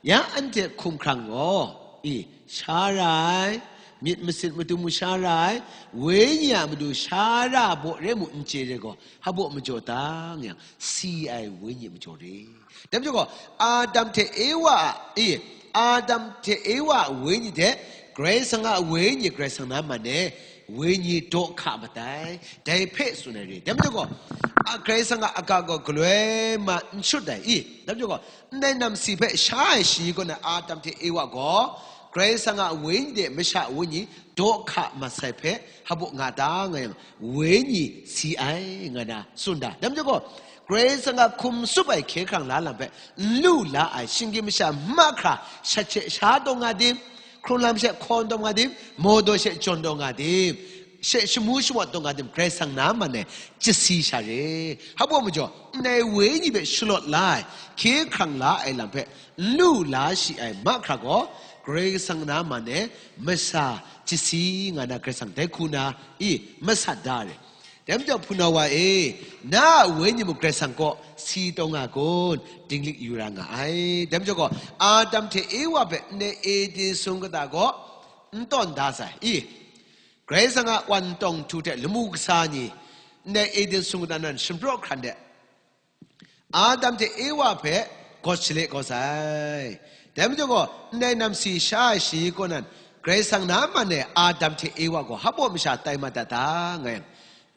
ya anhte hkumhkrang gaw, i, sha ra ai, myit masit matu mu sha ra ai, wenyi a matu sha ra baw re mu n chye re gaw, hpa baw majaw ta nga yang, si ai wenyi majaw re. Dai majaw gaw, Adam hte Ewa a, i, Adam hte Ewa a wenyi hte Karai Kasang a wenyi, Karai Kasang na man e wenyi daw hka mat ai, dai hpe tsun ai re. Dai majaw gaw, a, Karai Kasang a aga gaw galoi ma n shut ai, i? Dai majaw gaw, ndai namsi hpe sha ai shani kaw na Adam hte Ewa gaw, Karai Kasang a wenyi de masha wenyi daw hka mat sai hpe, hpa baw nga ta nga yang, wenyi si ai, nga na tsun da. Dai majaw gaw, Karai Kasang a hkum tsup ai hkye hkrang la lam hpe n lu la ai shinggyim masha mahkra, shat she sha taw nga dim, hkrung lam she hkawn taw nga dim, mawdaw she jawn taw nga dim, she shamu shamawt taw nga dim, Karai Kasang na man e chasi sha re. Hpa baw majaw, ndai wenyi hpe shalawt la ai, hkye hkrang la ai lam hpe n lu la shi ai mahkra gaw, Karai Kasang na man e masha chasi nga na, Karai Kasang dai hku na, i, masat da re. Dai majaw, hpunau wa e, na a wenyi mung Karai Kasang kaw si taw nga kun, dinglik yu ra nga ai. Dai majaw gaw, Adam hte Ewa hpe ndai Eden sung kata kaw n tawn da sai, i? Karai Kasang a wan ntawng htu hte lamu kasa ni, ndai Eden sung kata nan shampraw hkran de, Adam hte Ewa hpe gawt shale kau sai. Dai majaw gaw, ndai namsi sha ai shani kaw nan, Karai Kasang na man e Adam hte Ewa gaw hpa baw masha tai mat dat ta nga yang,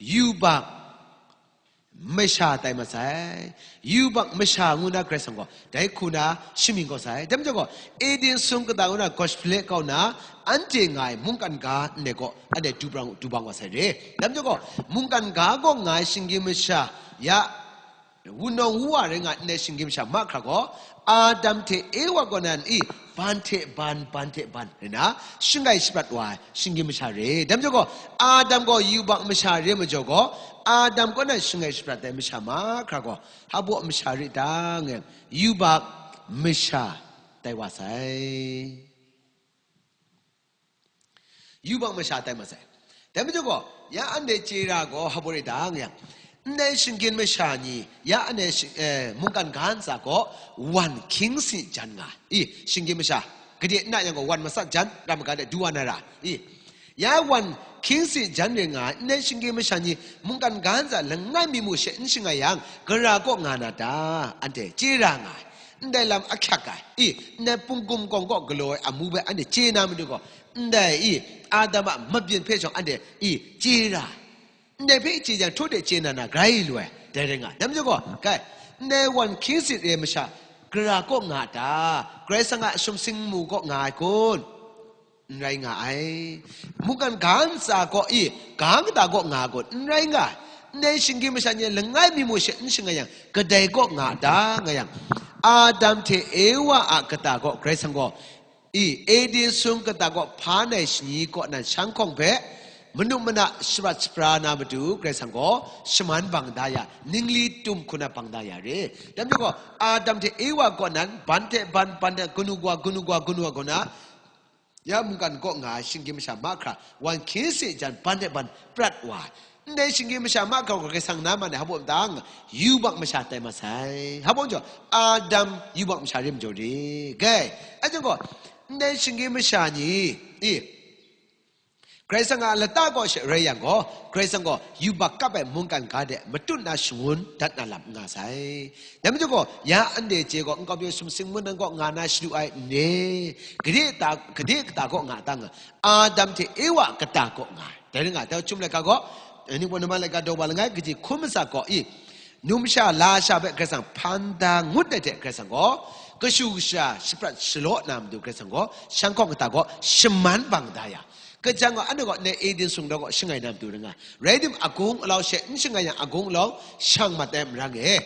yubak masha tai mat sai. Yubak masha ngu na Karai Kasang gaw dai hku na shamying kau sai. Dai majaw gaw, Eden sung kata kaw na gawt shale kau na, anhte nga ai mungkan ga ndai kaw, anhte du brang, du bang wa sai re. Dai majaw gaw, mungkan ga kaw nga ai shinggyim masha, ya, wunawng wu wa rai nga ndai shinggyim masha mahkra gaw, Adam hte Ewa kaw nan i, ban hte ban, ban hte ban rai na, shangai shaprat wa ai shinggyim masha re. Dai majaw gaw, Adam gaw yubak masha re majaw gaw, Adam kaw nan shangai shaprat ai masha mahkra gaw, hpa baw masha re ta nga yang, yubak masha tai wa sai. Yubak masha tai mat sai. Dai majaw gaw, ya anhte chye ra gaw, hpa baw re ta nga yang, ndai shinggyim masha ni, ya anhte shi-, eh, mungkan ga ntsa kaw wan hkying si jan nga ai. I, shinggyim masha, gade n na yang gaw, wan matsat jan, ram maga de du wa na ra. I, ya wan hkying si jan rai nga ai, ndai shinggyim masha ni, mungkan ga ntsa langai mi mu she n shangai yang, gara kaw nga na ta? Anhte chye ra nga ai. Ndai lam ahkyak ai, i, ndai punggum kawng kaw galaw ai amu hpe anhte chye na matu gaw, ndai, i, Adam a mabyin hpe shawng anhte, i, chye ra ai. Ndai hpe chye jang, htaw de chye na na grai lu ai, dai rai nga ai. Dai majaw gaw, kai, ndai wan hkying sit re masha, gara kaw nga a ta? Karai Kasang a sumsing mu kaw nga ai kun? N rai nga ai. Mungkan ga ntsa kaw, i, ga kata kaw nga ai kun? N rai nga ai. Ndai shinggyim masha ni langai mi mu she n shangai yang, kadai kaw nga a ta nga yang, Adam hte Ewa a kata kaw Karai Kasang gaw, i, Eden sung kata kaw hpa nai shani kaw nan shan hkawng hpe, Manu mana shaprat shapra na matu Karai Kasang gaw shaman bang da ya, ningli tum hku na bang da ya re. Dai majaw gaw, Adam hte Ewa kaw nan, ban hte ban, ban hte kanu kawa, kanu kawa, kanu kawa kaw na, ya mungkan kaw nga ai shinggyim masha mahkra, wan hkye se jan ban hte ban prat wa ai. Ndai shinggyim masha mahkra gaw Karai Kasang na man ai, hpa baw mung dang, yubak masha tai mat sai. Hpa baw jaw, Adam yubak masha re majaw re. Gai, a jang gaw, ndai shinggyim masha ni, i, Karai Kasang a lata kaw she rai yang gaw, Karai Kasang gaw yubak kap ai mungkan ga de matut na shangun dat na lam n nga sai. Dai majaw gaw, ya anhte chye gaw, nkau mi sumsing mungdan kaw nga na shadu ai n re, gade ta, gade kata kaw nga ta nga, Adam hte Ewa kata kaw nga ai. Dai rai nga, dai chyum laika gaw, Ningpawt Nambat laika daw wa langai, kaji hkun matsat gaw, i, numsha lasha hpe Karai Kasang hpan da ngut ai hte Karai Kasang gaw, kashu kasha shaprat shalaw na matu Karai Kasang gaw, shanghkawng kata gaw shaman bang da ya. Kajan gaw, anhte gaw ndai Eden sumdaw gaw shangai na matu rai nga. Rai tim, agung alau she n shangai yang, agung alau shang mat ai marang e.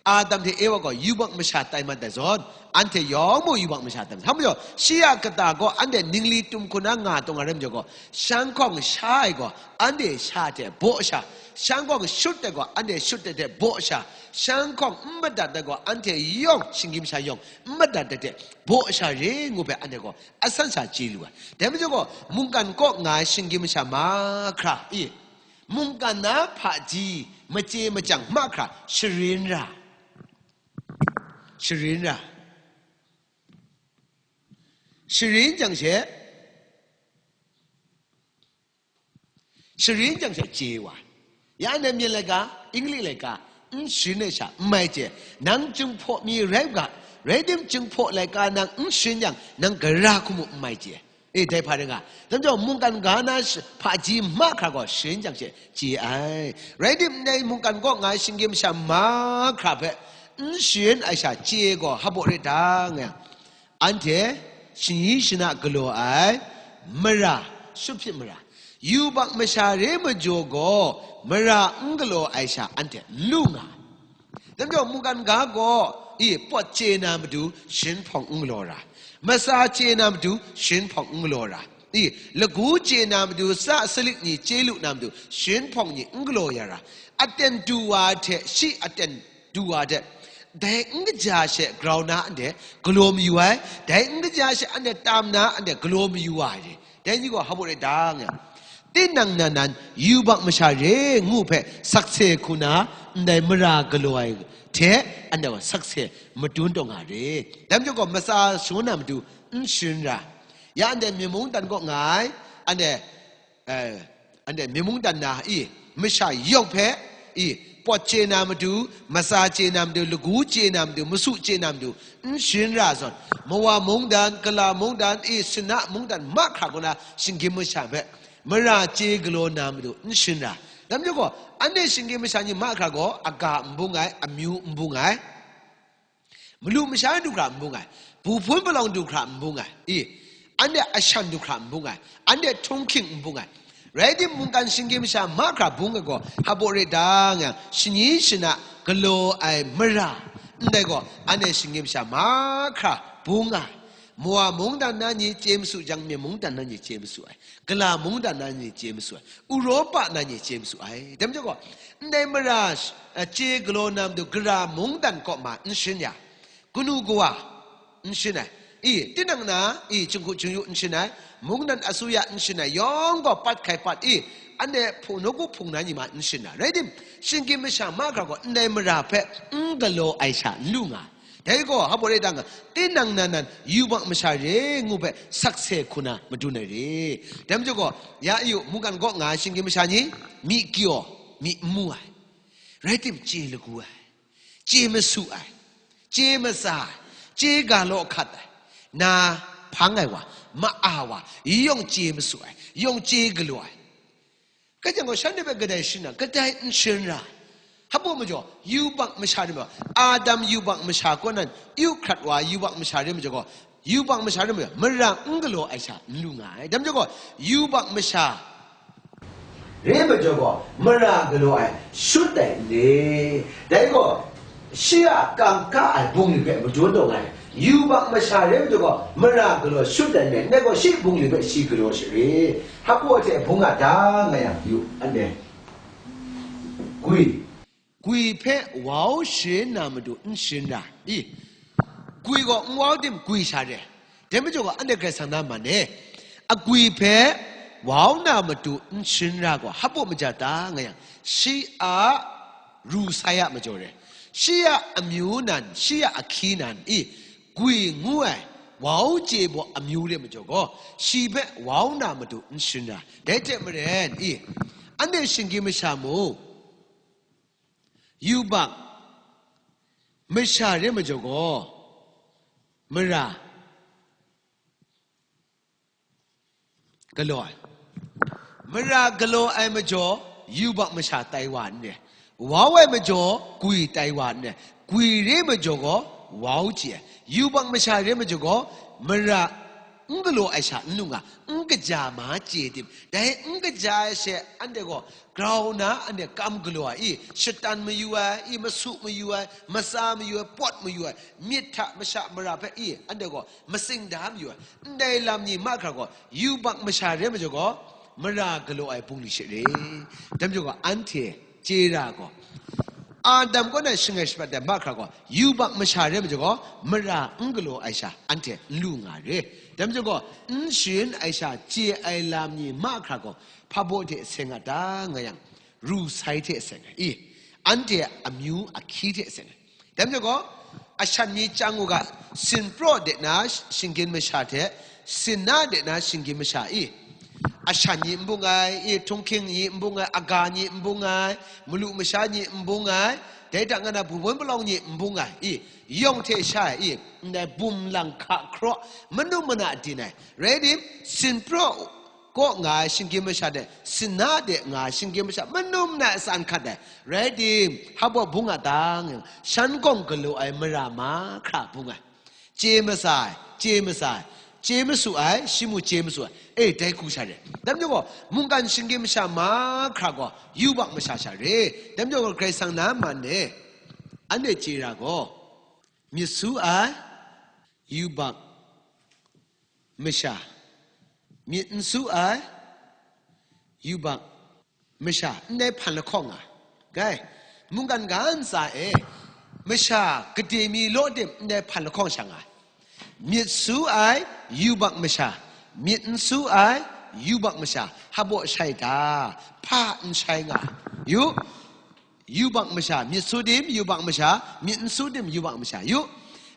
Adam hte Ewa gaw yubak masha tai mat ai zawn, anhte yawng mung yubak masha tai mat. Hpa majaw, shi a kata gaw anhte ningli tum hku na nga taw nga rai majaw gaw, shanghkawng sha ai gaw anhte sha hte baw sha, shanghkawng shut ai gaw anhte shut ai hte baw sha, shanghkawng n madat ai gaw anhte yawng, shinggyim masha yawng n madat ai hte baw sha re ngu hpe anhte gaw asan sha chye lu ai. Dai majaw gaw, mungkan kaw nga ai shinggyim masha mahkra, i, mungkan na hpaji machye machyang mahkra sharin ra, sharin ra, sharin jang she, sharin jang she chye wa. Ya anhte myen laika, English laika, n sharin ai sha, n mai chye. Nang Jinghpaw mi rai u ga, rai tim, Jinghpaw laika nang n sharin yang, nang gara hku mung n mai chye. E, dai hpa rai nga. Dai majaw, mungkan ga na sh-, hpaji mahkra gaw sharin jang she chye ai. Rai tim, ndai mungkan kaw nga ai shinggyim masha mahkra hpe n sharin ai sha chye gaw, hpa baw rai ta nga yang, anhte shani shana galaw ai mara, shut hpyit mara, yubak masha re majaw gaw, mara n galaw ai sha anhte n lu nga ai. Dai majaw, mungkan ga gaw, i, pawt chye na matu sharin hpawng n galaw ra, matsa chye na matu sharin hpawng n galaw ra, i, lagu chye na matu sa salit ni chye lu na matu sharin hpawng ni n galaw ya ra, aten du wa hte shi aten du wa hte, dai n kaja she grau na anhte galaw mayu ai, dai n kaja she anhte tam na anhte galaw mayu wa ai. Dai ni gaw hpa baw rai ta nga yang, tinang nan nan yubak masha re ngu hpe sakse hku na ndai mara galaw ai hte anhte gaw sakse madun taw nga re. Dai majaw gaw, matsa shangun na matu n sharin ra. Ya anhte myen mungdan kaw nga ai, anhte, eh, anhte myen mungdan na i, masha yawng hpe i, pawt chye na matu, matsa chye na matu, lagu chye na matu, masu chye na matu, n sharin ra zawn, mawa mungdan, gala mungdan, i, sana mungdan mahkra kaw na shinggyim masha hpe mara chye galaw na matu n sharin ra. Dai majaw gaw, anhte shinggyim masha ni mahkra gaw aga n bung ai, amyu n bung ai, malu masha du hkra n bung ai, bu hpun palawng du hkra n bung ai, i, anhte ashan du hkra n bung ai, anhte htunghking n bung ai. Rai tim, mungkan shinggyim masha mahkra bung ai gaw, hpa baw rai ta nga yang, shani shana galaw ai mara, ndai gaw, anhte shinggyim masha mahkra bung ai. Mawa mungdan na ni chye masu jang, myen mungdan na ni chye masu ai, gala mungdan na ni chye masu ai, Uropa na ni chye masu ai. Dai majaw gaw, ndai mara sh-, eh, chye galaw na matu gara mungdan kaw ma n sharin ya, kanu kawa n sharin ai, i, tinang na, i, jinghku jingyu n sharin ai, mungdan asuya n sharin ai, yawng gaw pat hkai pat, i, anhte hpung, nawku hpung na ni ma n sharin ai. Rai tim, shinggyim masha mahkra gaw ndai mara hpe n galaw ai sha n lu nga ai. Dai gaw, hpa baw rai ta nga, tinang nan nan yubak masha re ngu hpe sakse hku na madun ai re. Dai majaw gaw, ya yu, mungkan kaw nga ai shinggyim masha ni, myi kyaw, myi n mu ai, rai tim, chye lagu ai, chye masu ai, chye matsa ai, chye ga law hkat ai, na hpang ai wa, ma-a wa, yawng chye masu ai, yawng chye galaw ai. Kaja gaw, shanhte hpe kadai sharin na, kadai n sharin ra. Hpa baw majaw, yubak masha re majaw, Adam yubak masha kaw nan, yu hkrat wa yubak masha re majaw gaw, yubak masha re majaw, mara n galaw ai sha n lu nga ai. Dai majaw gaw, yubak masha re majaw gaw, mara galaw ai shut ai n re. Dai gaw, shi a kangka ai bungli hpe madun taw nga ai. Yubak masha re majaw gaw, mara galaw shut ai me, ndai gaw shi bungli hpe shi galaw share. Hpabaw hte bung a da nga yang, yu, anhte. Gwi. Gwi hpe wau sharin na matu n sharin ra, i? Gwi gaw n wau tim gwi sha re. Dai majaw gaw, anhte Karai Kasang na man e. Agwi hpe wau na matu n sharin ra gaw, hpabaw maja ta nga yang, shi a ru sai a majaw re. Shi a amyu nan, shi a ahkyi nan, i, gwi ngu ai, wau chye baw amyu re majaw gaw, shi hpe wau na matu n sharin ra. Dai hte maren, i, anhte shinggyim masha mu, yubak masha re majaw gaw, mara galaw ai. Mara galaw ai majaw, yubak masha tai wa n re. Wau ai majaw, gwi tai wa n re. Gwi re majaw gaw, wau chye ai. Yubak masha re majaw gaw, mara n galaw ai sha n lu nga, n kaja ma chye tim. Dai n kaja ai she, anhte gaw grau na, anhte kam galaw ai, i, shatan mayu ai, i, masu mayu ai, matsa mayu ai, pawt mayu ai, myit hta masha mara hpe, i, anhte gaw matsing da mayu ai. Ndai lam ni mahkra gaw, yubak masha re majaw gaw, mara galaw ai bungli share. Dai majaw gaw, anhte chye ra gaw, Adam kaw na shangai shapat ai mahkra gaw, yubak masha re majaw gaw, mara n galaw ai sha anhte n lu nga re. Dai majaw gaw, n sharin ai sha chye ai lam ni mahkra gaw, hpabaw hte seng a ta nga yang, ru sai hte seng ai, i, anhte a amyu ahkyi hte seng ai. Dai majaw gaw, ashan mi chyang u ga, sinpraw de na shinggyim masha hte, sinna de na shinggyim masha, i, ashan ni n bung ai, i, htunghking ni n bung ai, aga ni n bung ai, malu masha ni n bung ai, dai hta nga na bungbawn palawng ni n bung ai, i, yawng hte sha ai, i, ndai bum lang hka hkraw, manu mana din ai, rai tim, sinpraw kaw nga ai shinggyim masha de, sinna de nga ai shinggyim masha, manum na tsan hkat ai, rai tim, hpabaw bung a ta nga yang, shan gawng galaw ai mara mahkra bung ai. Chye matsa ai, chye matsa ai, chye masu ai, shi mu chye masu ai, e, dai hku sha re. Dai majaw gaw, mungkan shinggyim masha mahkra gaw, yubak masha sha re. Dai majaw gaw, Karai Kasang na man e, anhte chye ra gaw, myit su ai, yubak masha, myit n su ai, yubak masha, ndai hpan lahkawng nga, gai, mungkan ga ntsa e, masha gade mi law tim ndai hpan lahkawng sha nga, myit su ai, yubak masha, myit n su ai, yubak masha, hpabaw shai da, hpa n shai nga, yu, yubak masha, myit su tim, yubak masha, myit n su tim, yubak masha, yu.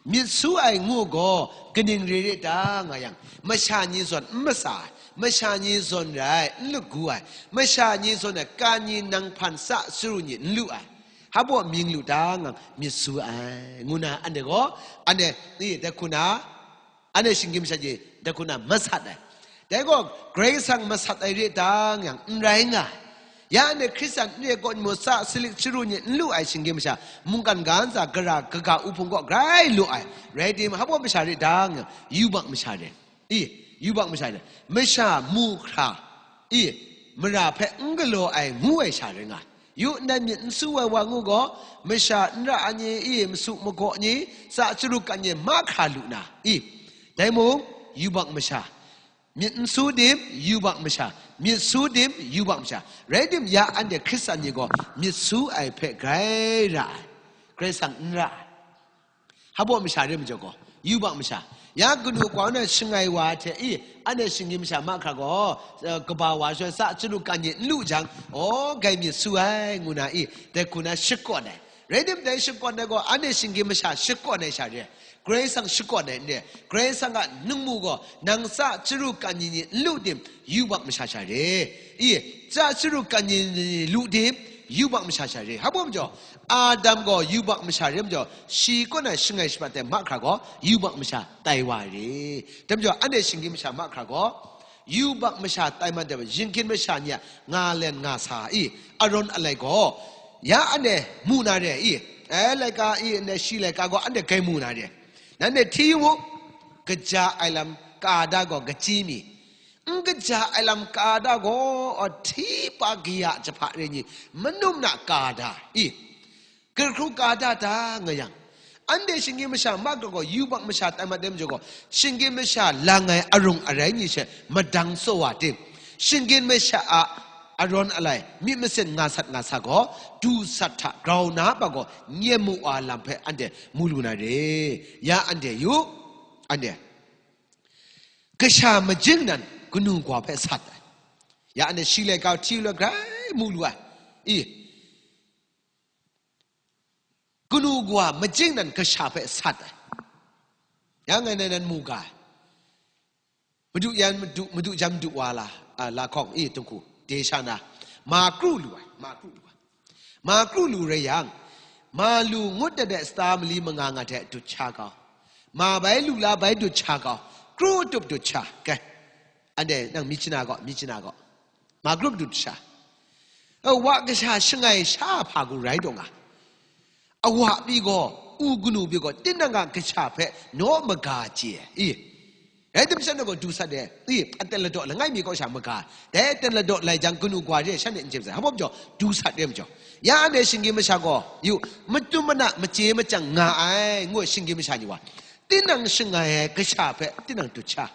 Myit su ai ngu gaw, kaning re re ta nga yang, masha ni zawn n matsa ai, masha ni zawn rai n lagu ai, masha ni zawn ai kan ni nang hpan sa saru ni n lu ai, hpabaw mying lu ta nga, myit su ai, ngu na, anhte gaw, anhte, i, dai hku na, anhte shinggyim masha ni dai hku na masat ai. Dai gaw, Karai Kasang masat ai re ta nga yang, n rai nga ai. Ya anhte Hkristan n re kaw ni mu, sa salit saru ni n lu ai shinggyim masha, mungkan ga ntsa gara kaga uhpung kaw grai lu ai. Rai tim, hpabaw masha re ta nga yang, yubak masha re. I, yubak masha re. Masha mu hkra, i, mara hpe n galaw ai ngu ai sha rai nga ai. Yu, ndai myit n su ai wa ngu gaw, masha n ra ai ni, i, masu magaw ni, sa chyaru kan ni mahkra lu na, i, dai mung, yubak masha, myit n su tim, yubak masha, myit su tim, yubak masha. Rai tim, ya anhte Hkristan ni gaw myit su ai hpe grai ra ai, Karai Kasang n ra ai. Hpabaw masha re majaw gaw, yubak masha. Ya kanu kau na shangai wa hte, i, anhte shinggyim masha mahkra gaw, eh, kaba wa shawng sa chyaru kan ni n lu jang, aw, gai myit su ai, ngu na, i, dai hku na shakawn ai. Rai tim, dai shakawn ai gaw, anhte shinggyim masha shakawn ai sha re, Karai Kasang shakawn ai n re. Karai Kasang a ningmu gaw, nang sa chyaru kan ni ni n lu tim, yubak masha sha re. I, sa chyaru kan ni ni lu tim, yubak masha sha re. Hpabaw majaw, Adam gaw yubak masha re majaw, shi kaw na shangai shapat ai mahkra gaw, yubak masha tai wa ai re. Dai majaw, anhte shinggyim masha mahkra gaw, yubak masha tai man dai, yinggyim masha ni a nga len nga sa, i, Aron alai gaw, ya anhte mu na re, i, eh, laika, i, anhte shi laika gaw anhte gai mu na re. Nanhte hti yu mu, kaja ai lam ka da gaw kachyi mi, n kaja ai lam ka da gaw, hti pa kaya jahpa re ni, manum na ka da, i, Grai hkru ka da ta nga yang, Anhte shinggyim masha mahkra gaw yubak masha tai mat ai majaw gaw, shinggyim masha lang ai arung arai ni she madang tsaw wa ting, shinggyim masha a arawn alai, myit masin nga sat nga sa gaw, du sat hta grau na pa gaw, nyem mu wa lam hpe anhte mu lu na re. Ya anhte yu, anhte kasha majing nan kanu kawa hpe sat ai. Ya anhte shi laika hti law grai mu lu ai. I, kanu kawa majing nan kasha hpe sat ai. Ya ngai nai nan mu ga ai. Madu yan madu, madu jan madu wa la, a, la hkawng, i, tunghku, de sha na, ma kru lu ai, ma kru lu ai. Ma kru lu rai yang, ma lu ngut dat ai sata mali manga nga hte dut sha kau. Ma bai lu la bai dut sha kau. Kru tup dut sha. Kai. Anhte nang mi chana gaw, mi chana gaw. Ma kru dut sha. E, wa kasha shangai sha hpa gu rai taw nga. Awa pyi gaw, u kanu pyi gaw, tinang a kasha hpe naw maga chye ai. I. Rai tim sha na gaw du sat ai. I, aten ladaw langai mi kaw sha maga. Dai aten ladaw lai jang kanu kawa re shanhte n chye sai. Hpa majaw, du sat re majaw. Ya anhte shinggyim masha gaw, yu, matu mana machye machyang nga ai, ngu ai shinggyim masha ni wa. Tinang shangai ai kasha hpe tinang dut sha.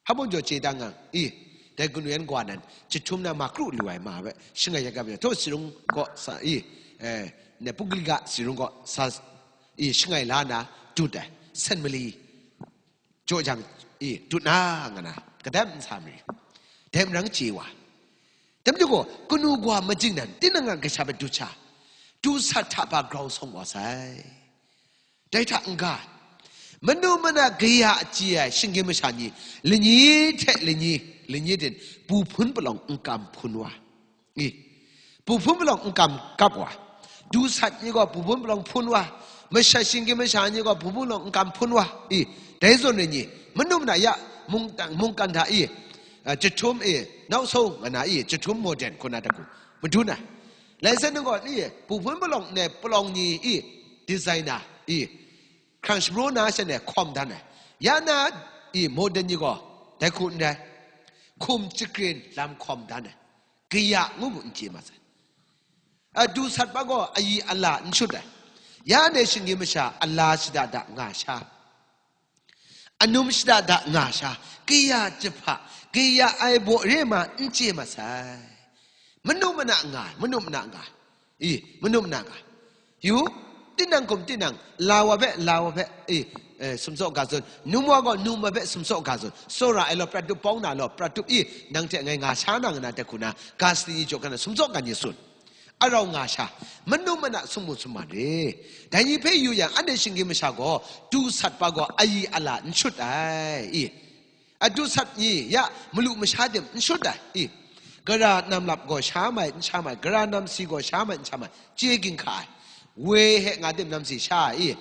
Hpa majaw chye da nga, i, dai kanu yan kawa nan, jahtum na ma kru lu ai ma hpe, shangai ya kap ya, htaw si rung kaw sa, i, eh, ne, Puglika si rung kaw sa, i, shangai la na, dut ai, sen mali, jaw jang, i, dut na, nga na, kadai n sa mari, dai marang chye wa. Dai majaw gaw, kanu kawa majing nan, tinang a kasha hpe dut sha, du sat hta hpa grau sawng wa sai. Dai hta n-ga, manu mana kaya chye ai shinggyim masha ni, lani hte lani, lani tin, bu hpun palawng n kam hpun wa. I, bu hpun palawng n kam kap wa. Du sat ni gaw bu hpun palawng hpun wa. Masha shinggyim masha ni gaw bu hpun palawng n kam hpun wa. I, dai zawn ai ni, manu mana ya, mung, mungkan hta i, a, jahtum i, nau sau nga na i, jahtum modern hku na hta ku, madun ai. Lai san nang gaw ni, bu hpun palawng ne, palawng ni i, designer i, hkrang shapraw na sha ne hkawm dan ai. Ya na i modern ni gaw, dai hku n rai. Hkum chagrin lam hkawm dan ai. Kaya ngu mu n chye ma sai. A du sat pa gaw ayi ala n shut ai. Ya ne shinggyim masha ala shada da nga sha. Anum shada da nga sha. Kaya jahpa, kaya ai baw re ma n chye ma sai. Manu mana nga ai, manu mana nga ai. I, manu mana nga ai. Yu, tinang hkum tinang, la wa hpe, la wa hpe, i, eh, sumsaw ga tsun, num wa gaw num wa hpe sumsaw ga tsun, tsawra ai law, prat tup pawng na law, prat tup i, nang hte ngai nga sha na nga na dai hku na, ga sadi ni jaw hkra na sumsaw ga ni tsun. Arau nga sha, manu mana sumgun summan re. Dai ni hpe yu yang, anhte shinggyim masha gaw, du sat pa gaw ayi ala n shut ai, i. A du sat ni ya malu masha tim n shut ai, i. Gara nam lap gaw sha mai, n sha mai, gara nam si gaw sha mai, n sha mai, chye ginhka ai. Woi he nga tim nam si sha ai, i.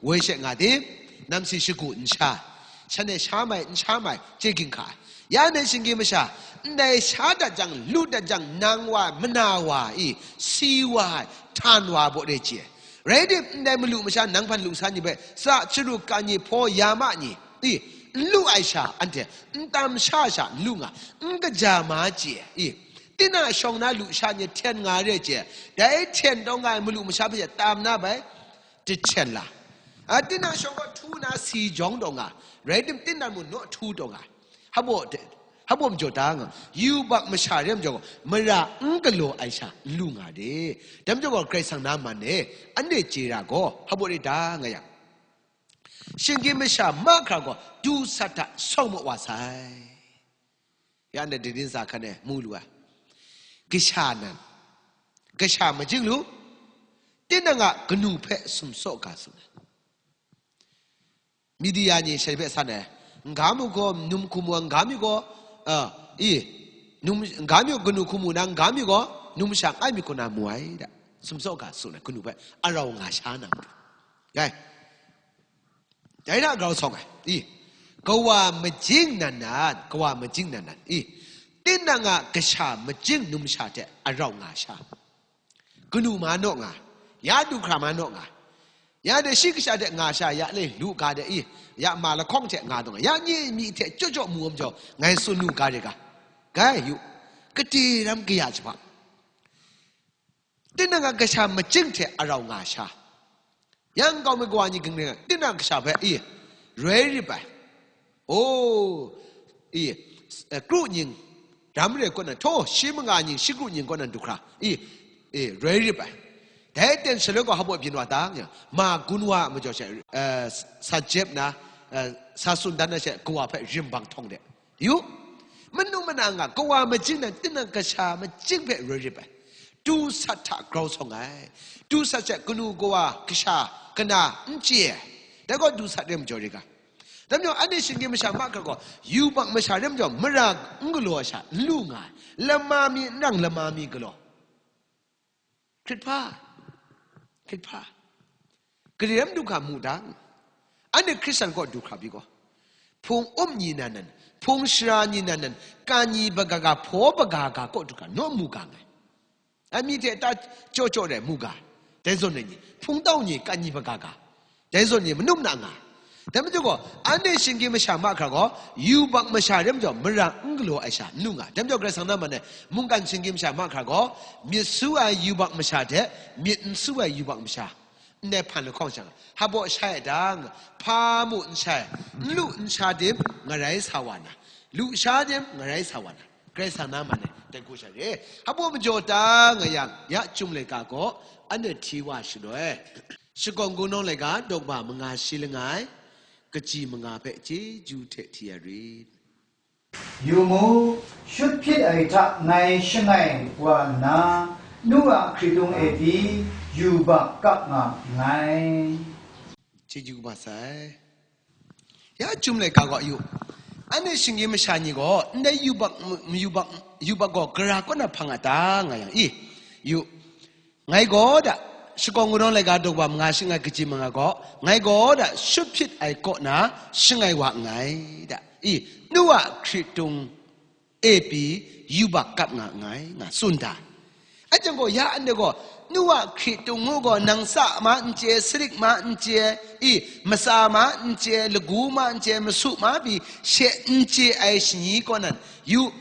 Woi she nga tim, nam si shagu n sha. Shan e sha mai, n sha mai, chye ginhka ai. Ya ne shinggyim masha, ndai sha dat jang, lu dat jang, nang wa, mana wa, i, si wa ai, htan wa baw re chye ai. Rai tim, ndai malu masha nang hpan lu sa ni hpe, tsa, charuk, ka ni, hpaw, ya ma ni, i, n lu ai sha, anhte, n tam sha sha, n lu nga, n kaja ma chye ai, i, tinang shawng na lu sha ni hten nga re chye ai, dai hten taw nga ai malu masha hpe tam na bai, jahten la. A, tinang shawng gaw htu na si jawng taw nga, rai tim, tinang mung naw htu taw nga. Hpa baw hte, hpa baw majaw ta nga, yubak masha re majaw gaw, mara n galaw ai sha n lu nga de. Dai majaw gaw, Karai Kasang na man e, anhte chye ra gaw, hpa baw re ta nga yang, shinggyim masha mahkra gaw, du sat hta sawng mat wa sai. Ya ndai dingdin sa hkan e mu lu ai. Kasha nan, kasha majing lu, tinang a kanu hpe sumsaw ga tsun ai. Midia ni sha hpe san ai, n ga mu gaw, num hku mu ai, n ga mi gaw, a, i, num, n ga mi gaw, kanu hku mu na, n ga mi gaw, num sha n ai mi hku na mu ai da. Sumsaw ga tsun ai, kanu hpe arau nga sha na matu. Rai. Dai hta grau sawng ai, i, kawa majing nan nan, kawa majing nan nan, i, tinang a kasha majing numsha hte arau nga sha. Kanu ma naw nga, ya du hkra ma naw nga, ya de shi kasha hte nga sha, ya le lu ga de, i, ya ma lahkawng hte nga dawng nga, ya nye myi hte jaw jaw mu ai majaw, ngai tsun lu ga de ga, gai yu, kade ram kaya jahpa. Tinang a kasha majing hte arau nga sha. Yang kau mi kawa ni ging ring ai, tinang kasha hpe, i, roi rip ai. O, i, eh, kru nying, ram re kaw na, htaw, shi manga nying, shi kru nying kaw na du hkra, i, i, roi rip ai. Dai ten shaloi gaw hpa byin wa ta, nga, ma gun wa a majaw she, eh, sa jep na, eh, sa tsun dan na she, kawa hpe rim bang htawng de. Yu, manu mana nga, kawa majing nan, tinang kasha majing hpe roi rip ai. Tu sat hta grau sawng ai. Tu sat she kanu kawa kasha kana n chye ai. Dai gaw du sat re majaw ri ga. Dai majaw, anhte shinggyim masha mahkra gaw, yubak masha re majaw, mara n galaw ai sha n lu nga ai. Lama mi n rang, lama mi galaw. Hkrit hpa, hkrit hpa. Gari ram du hkra mu dang, anhte Hkristan kaw du hkra bi gaw, hpung um ni nan nan, hpung shara ni nan nan, kan ni baga ga, hpaw baga ga kaw du hkra naw mu ga nngai. Amying hte ta chyaw chyaw rai mu ga, dai zawn rai ni, hpung tau ni kan ni baga ga, dai zawn ni manum na nga. Dai majaw gaw, anhte shinggyim masha mahkra gaw, yubak masha re majaw, mara n galaw ai sha n lu nga. Dai majaw, Karai Kasang na man e, mungkan shinggyim masha mahkra gaw, myit su ai yubak masha hte myit n su ai yubak masha, ndai hpan lahkawng shang, hpa baw shai ai dang, hpa mu n shai, n lu n sha tim, ngarai sa wa na, lu sha tim, ngarai sa wa na, Karai Kasang na man e, dai hku sha re. Hpa baw majaw ta nga yang, ya Chyum laika gaw, anhte hti wa shaloi, Shakawn Hkungdawn laika, dogma manga shi langai, kaji manga hpe chyeju hte hti ya rit. Yu mu, shut hpyit ai hta ngai shangai wa nna, nu a hkritung e pyi yubak kap nga nngai. Chyeju kaba sai. Ya Chyum laika gaw yu, anhte shinggyim masha ni gaw ndai yubak, yubak, yubak gaw gara kaw na hpang a ta nga yang, i, yu, ngai gaw da, Shakawn Hkungdawn laika, dogma manga shi langai, kaji manga gaw, ngai gaw da, shut hpyit ai kaw na shangai wa nngai da, i, nu a hkritung e pyi yubak kap nga nngai, nga tsun da. Anhte gaw, ya anhte gaw, nu a hkritung ngu gaw, nang tsa ma n chye, sarik ma n chye, i, matsa ma n chye, lagu ma n chye, masu ma pyi she n chye ai shani kaw nan, yu,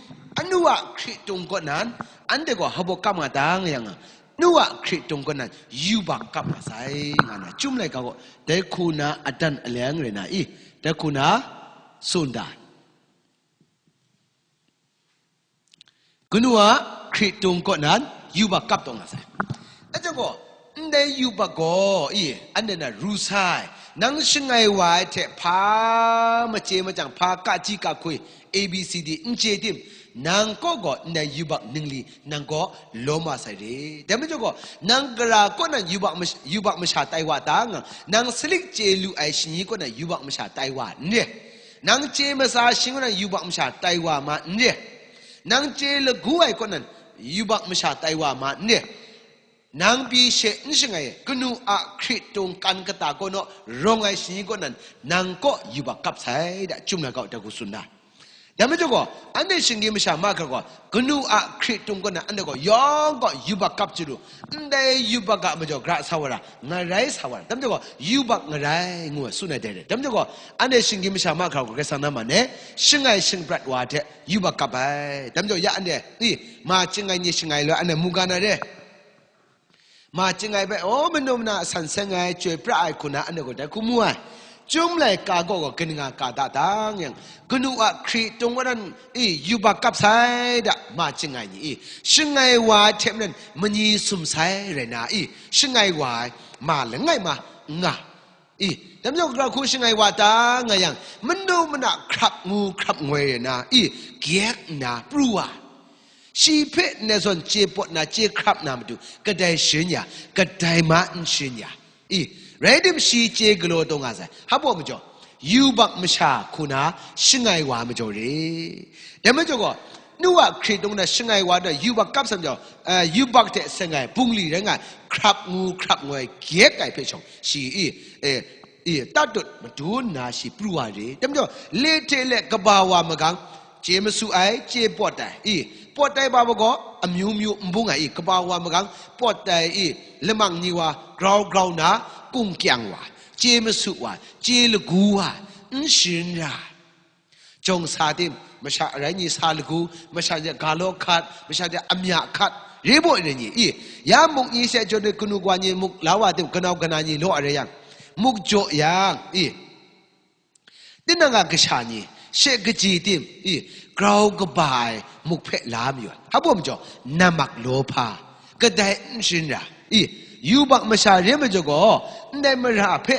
anu a hkritung kaw nan, anhte gaw hpa baw kap nga ta nga yang, nu a hkritung kaw nan yubak kap nga sai, nga na Chyum laika gaw dai hku na adan aleng rai na i, dai hku na tsun da. Kanu a hkritung kaw nan yubak kap taw nga sai. Anhte gaw, ndai yubak gaw, i, anhte na ru sai, nang shangai wa ai hte hpa machye machyang, hpa kachyi kahkwi, A B C D n chye tim, nang kaw gaw ndai yubak ningli nang kaw lawm wa sai re. Dai majaw gaw, nang gara kaw nan yubak mash-, yubak masha tai wa ta nga, nang sarik chye lu ai shani kaw nan yubak masha tai wa n re. Nang chye matsa shani kaw nan yubak masha tai wa ma n re. Nang chye lagu ai kaw nan yubak masha tai wa ma n re. Nang pyi she n shangai, kanu a hkritung kan kata kaw naw rawng ai shani kaw nan, nang kaw yubak kap sai da, Chyum laika gaw dai hku tsun da. Dai majaw gaw, anhte shinggyim masha mahkra gaw, kanu a hkritung kaw nan, anhte gaw yawng gaw yubak kap chyu lu, ndai yubak a majaw gara sa wa ra, ngarai sa wa ra, dai majaw gaw, yubak ngarai ngu ai tsun ai dai re. Dai majaw gaw, anhte shinggyim masha mahkra gaw, Karai Kasang na man e, shangai shingprat wa hte yubak kap ai. Dai majaw ya anhte, i, ma chyangai ni shangai loi, anhte mu ga na re. Ma chyangai hpe, o, manu mana a san seng ai, chyoi pra ai hku na, anhte gaw dai hku mu ai. Chyum laika gaw gaw kaning a ka da dang yang, kanu a hkritung kaw nan, i, yubak kap sai da, ma chyangai ni, i, shangai wa ai hte maren mani sum sai rai na, i, shangai wa ai ma langai ma n nga. I, dai majaw gara hku shangai wa ta nga yang, manu mana hkrap ngu hkrap ngoi rai na, i, gyek nna pru wa. Shi hpe ndai zawn chye pawt na, chye hkrap na matu, kadai sharin ya, kadai ma n sharin ya. I, rai tim shi chye galaw taw nga sai. Hpa baw majaw, yubak masha hku na shangai wa majaw re. Dai majaw gaw, nu a hkritung na shangai wa na yubak kap sai majaw, eh, yubak hte seng ai bungli rai nga ai, hkrap ngu hkrap ngoi gyek ai hpe shawng, shi i, eh, i, tatut madun nna shi pru wa re. Dai majaw, le hte le kaba wa magang, chye masu ai, chye pawt ai, i, pawt ai wa gaw amyu myu n bung ai, i, kaba wa magang, pawt ai, i, lamang ni wa grau grau nna kung kyang wa, chye masu wa, chye lagu wa, n sharin ra. Jawng sa tim, masha arai ni sa lagu, masha ni ga law hkat, masha ni amya hkat, re baw ai ni, i, ya muk ni she jaw ni kanu kawa ni muk la wa tim, kanau kana ni law ai rai yang, muk jaw yang, i, tinang a kasha ni, she kaji tim, i, grau kaba ai muk hpe la mayu ai. Hpa majaw, namak law hpa, kadai n sharin ra, i, yubak masha re majaw gaw, ndai mara hpe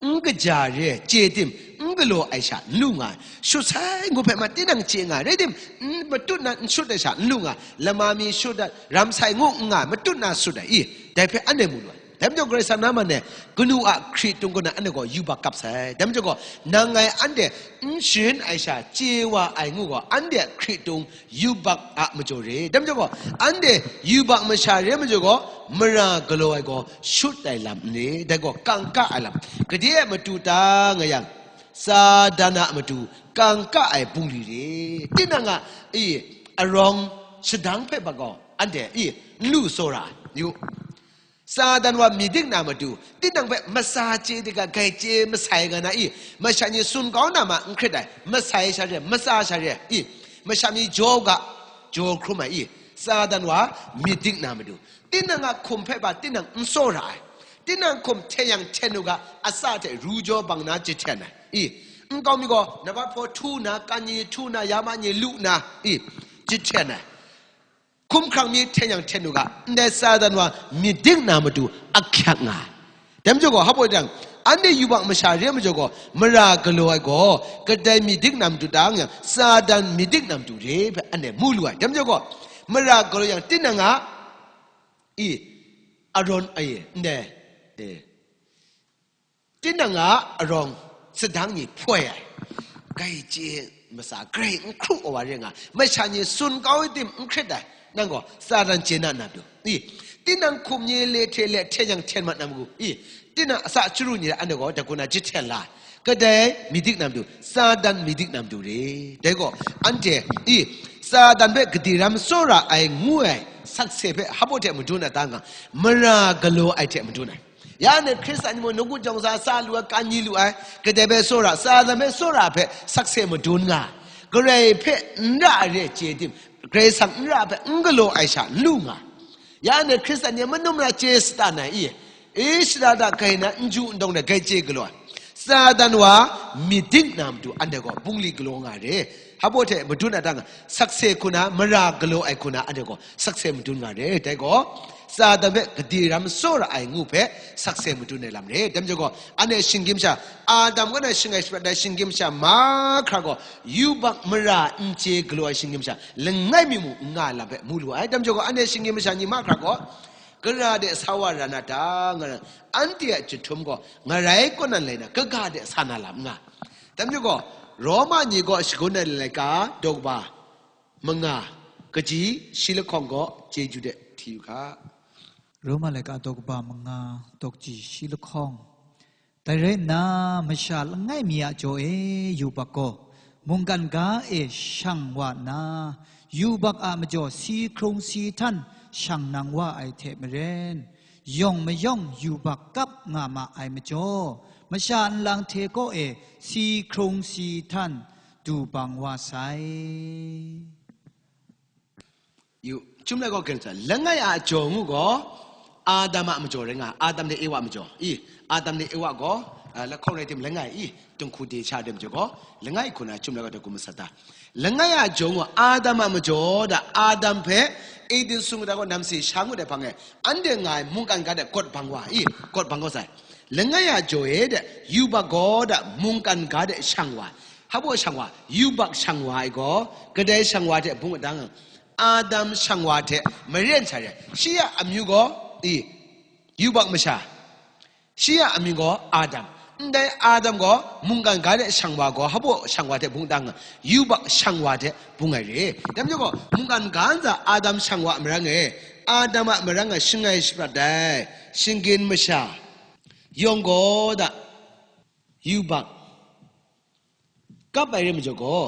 n kaja re ai chye tim, n galaw ai sha n lu nga ai. Shut sai ngu hpe ma tinang chye nga ai, rai tim, n matut na n shut ai sha n lu nga ai. Lama mi shut ai, ram sai ngu n nga ai, matut na shut ai, i, dai hpe anhte mu lu ai. Dai majaw Karai Kasang na man e, kanu a hkritung kaw na anhte gaw yubak kap sai. Dai majaw gaw, nang ngai anhte n sharin ai sha chye wa ai ngu gaw, anhte a hkritung yubak a majaw re. Dai majaw gaw, anhte yubak masha re majaw gaw, mara galaw ai gaw shut ai lam n re, dai gaw kangka ai lam. Gade e matu ta nga yang, Satan a matu kangka ai bungli re. Tinang a, i, arawng shadang hpe ba gaw, anhte, i, n lu tsawra ai. Yu, Satan wa myit dik na matu, tinang hpe matsa chye dik ga, grai chye masai nga na i, masha ni tsun kau na ma n hkrit ai, masai sha re, matsa sha re i, masha ni jaw ga, jaw hkrum ai i, Satan wa myit dik na matu, tinang a hkum hpe ba tinang n tsawra ai, tinang hkum hten yang hten u ga, atsa hte ru jaw bang na jahten ai i, nkau mi gaw, nambat hpaw htu na, kan ni htu na, ya ma ni lu na i, jahten ai. Hkumhkrang mi hten yang hten u ga, ndai Satan wa myit dik na matu ahkyak nga ai. Dai majaw gaw, hpa baw jang, anhte yubak masha re majaw gaw, mara galaw ai gaw, kadai myit dik na matu ta nga yang, Satan myit dik na matu re hpe anhte mu lu ai. Dai majaw gaw, mara galaw yang, tinang a, i, arawng, ai, ndai, e, tinang a arawng sadang ni hpoi ai, grai chye matsa, grai n hkru ai wa re nga, masha ni tsun kau ai tim n hkrit ai, nang gaw Satan chye na na matu i, tinang hkum ni le hte le hten yang hten mat na matu i, tinang atsa chyaru ni anhte gaw dai hku na jahten la ai, kadai myit dik na matu, Satan myit dik na matu re. Dai gaw, anhte i, Satan hpe gade ram tsawra ai ngu ai sakse hpe hpa baw hte madun ai ta nga, mara galaw ai hte madun ai. Ya anhte Hkristan ni mung, nawku jawng sa sa lu ai, kan ni lu ai, kadai hpe tsawra, Satan hpe tsawra hpe sakse madun nga ai. Karai hpe n ra ai re ai chye tim, Karai Kasang n ra ai hpe n galaw ai sha n lu nga ai. Ya anhte Hkristan ni a manum na chye sata na i? E, shada da grai na n ju n dawng na grai chye galaw ai. Satan wa myit dik na matu anhte gaw bungli galaw nga ai re. Hpa baw hte madun ai ta nga, sakse hku na, mara galaw ai hku na anhte gaw sakse madun nga ai re. Dai gaw, Satan hpe gade ram tsawra ai ngu hpe sakse madun ai lam re. Dai majaw gaw, anhte shinggyim sha, Adam kaw na shangai shaprat ai shinggyim sha mahkra gaw, yubak mara n chye galaw ai shinggyim sha langai mi mung n nga ai lam hpe mu lu ai. Dai majaw gaw, anhte shinggyim masha ni mahkra gaw, gara de sa wa ra na ta, nga na, anhte a chyahtum gaw ngarai kaw nan lai na, kaga de sa na lam n nga. Dai majaw gaw, Roma ni kaw shagun ai laika daw kaba manga, kaji shi lahkawng gaw chyeju de hti yu hka. Roma laika daw kaba manga, daw kaji shi lahkawng. Dai rai nna, masha langai mi a jaw e yubak gaw, mungkan ga e shang wa nna, yubak a majaw si hkrung si htan shang nang wa ai hte maren, yawng mayawng yubak kap nga ma ai majaw, masha nlang hte kaw e si hkrung si htan du bang wa sai. Yu, chyum lai gaw, gren sa, langai a jaw ngu gaw, Adam a majaw rai nga, Adam ni Ewa majaw. I, Adam ni Ewa gaw, a, lahkawng rai tim langai, i, dinghku de sha de majaw gaw, langai hku na chyum lai gaw, dai hku masat ta. Langai a jaw ngu, Adam a majaw da, Adam hpe Eden sung da gaw namsi sha ngut ai hpang e, anhte nga ai mungkan ga de gawt bang wa, i, gawt bang gaw sai. Langai a jaw e de, yubak gaw da mungkan ga de shang wa. Hpa baw shang wa, yubak shang wa ai gaw, kadai shang wa hte bung adang, Adam shang wa hte maren sha re. Shi a amyu gaw, i, yubak masha. Shi a amyu gaw Adam. Ndai Adam gaw mungkan ga de shang wa gaw, hpa baw shang wa hte bung dang, yubak shang wa hte bung ai re. Dai majaw gaw, mungkan ga ntsa Adam shang wa marang e, Adam a marang e shangai shaprat ai shinggyim masha, yawng gaw da, yubak kap ai re majaw gaw,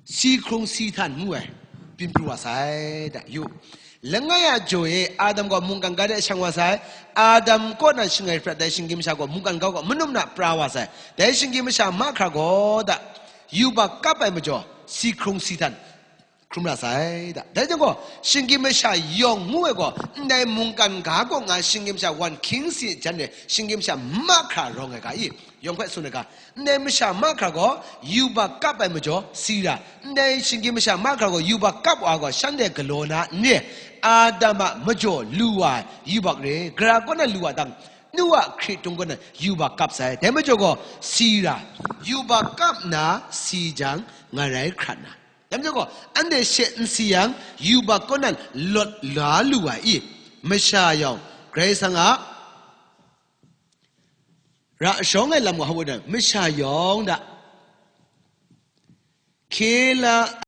si hkrung si htan ngu ai, byin pru wa sai, da, yu. Langai a jaw e, Adam gaw mungkan ga de shang wa sai, Adam kaw na shangai prat ai shinggyim masha gaw mungkan ga gaw manum na pra wa sai, dai shinggyim masha mahkra gaw da, yubak kap ai majaw, si hkrung si htan, hkrum ra sai da. Dai jang gaw, shinggyim masha yawng ngu ai gaw, ndai mungkan ga kaw nga shinggyim masha wan hkying si jan re, shinggyim masha mahkra rawng ai ga i, yawng hpe tsun ai ga, ndai masha mahkra gaw yubak kap ai majaw si ra, ndai shinggyim masha mahkra gaw yubak kap wa gaw shanhte galaw na n re, Adam a majaw lu wa ai yubak re, gara kaw na lu wa dang, nu a hkritung kaw na yubak kap sai, dai majaw gaw si ra, yubak kap na si jang, nga rai hkrat na. Dai majaw gaw, anhte she n si yang, yubak kaw nan lawt la lu ai i, masha yawng, Karai Kasang a ra shawng ai lam gaw hpa dan, masha yawng da, hkye la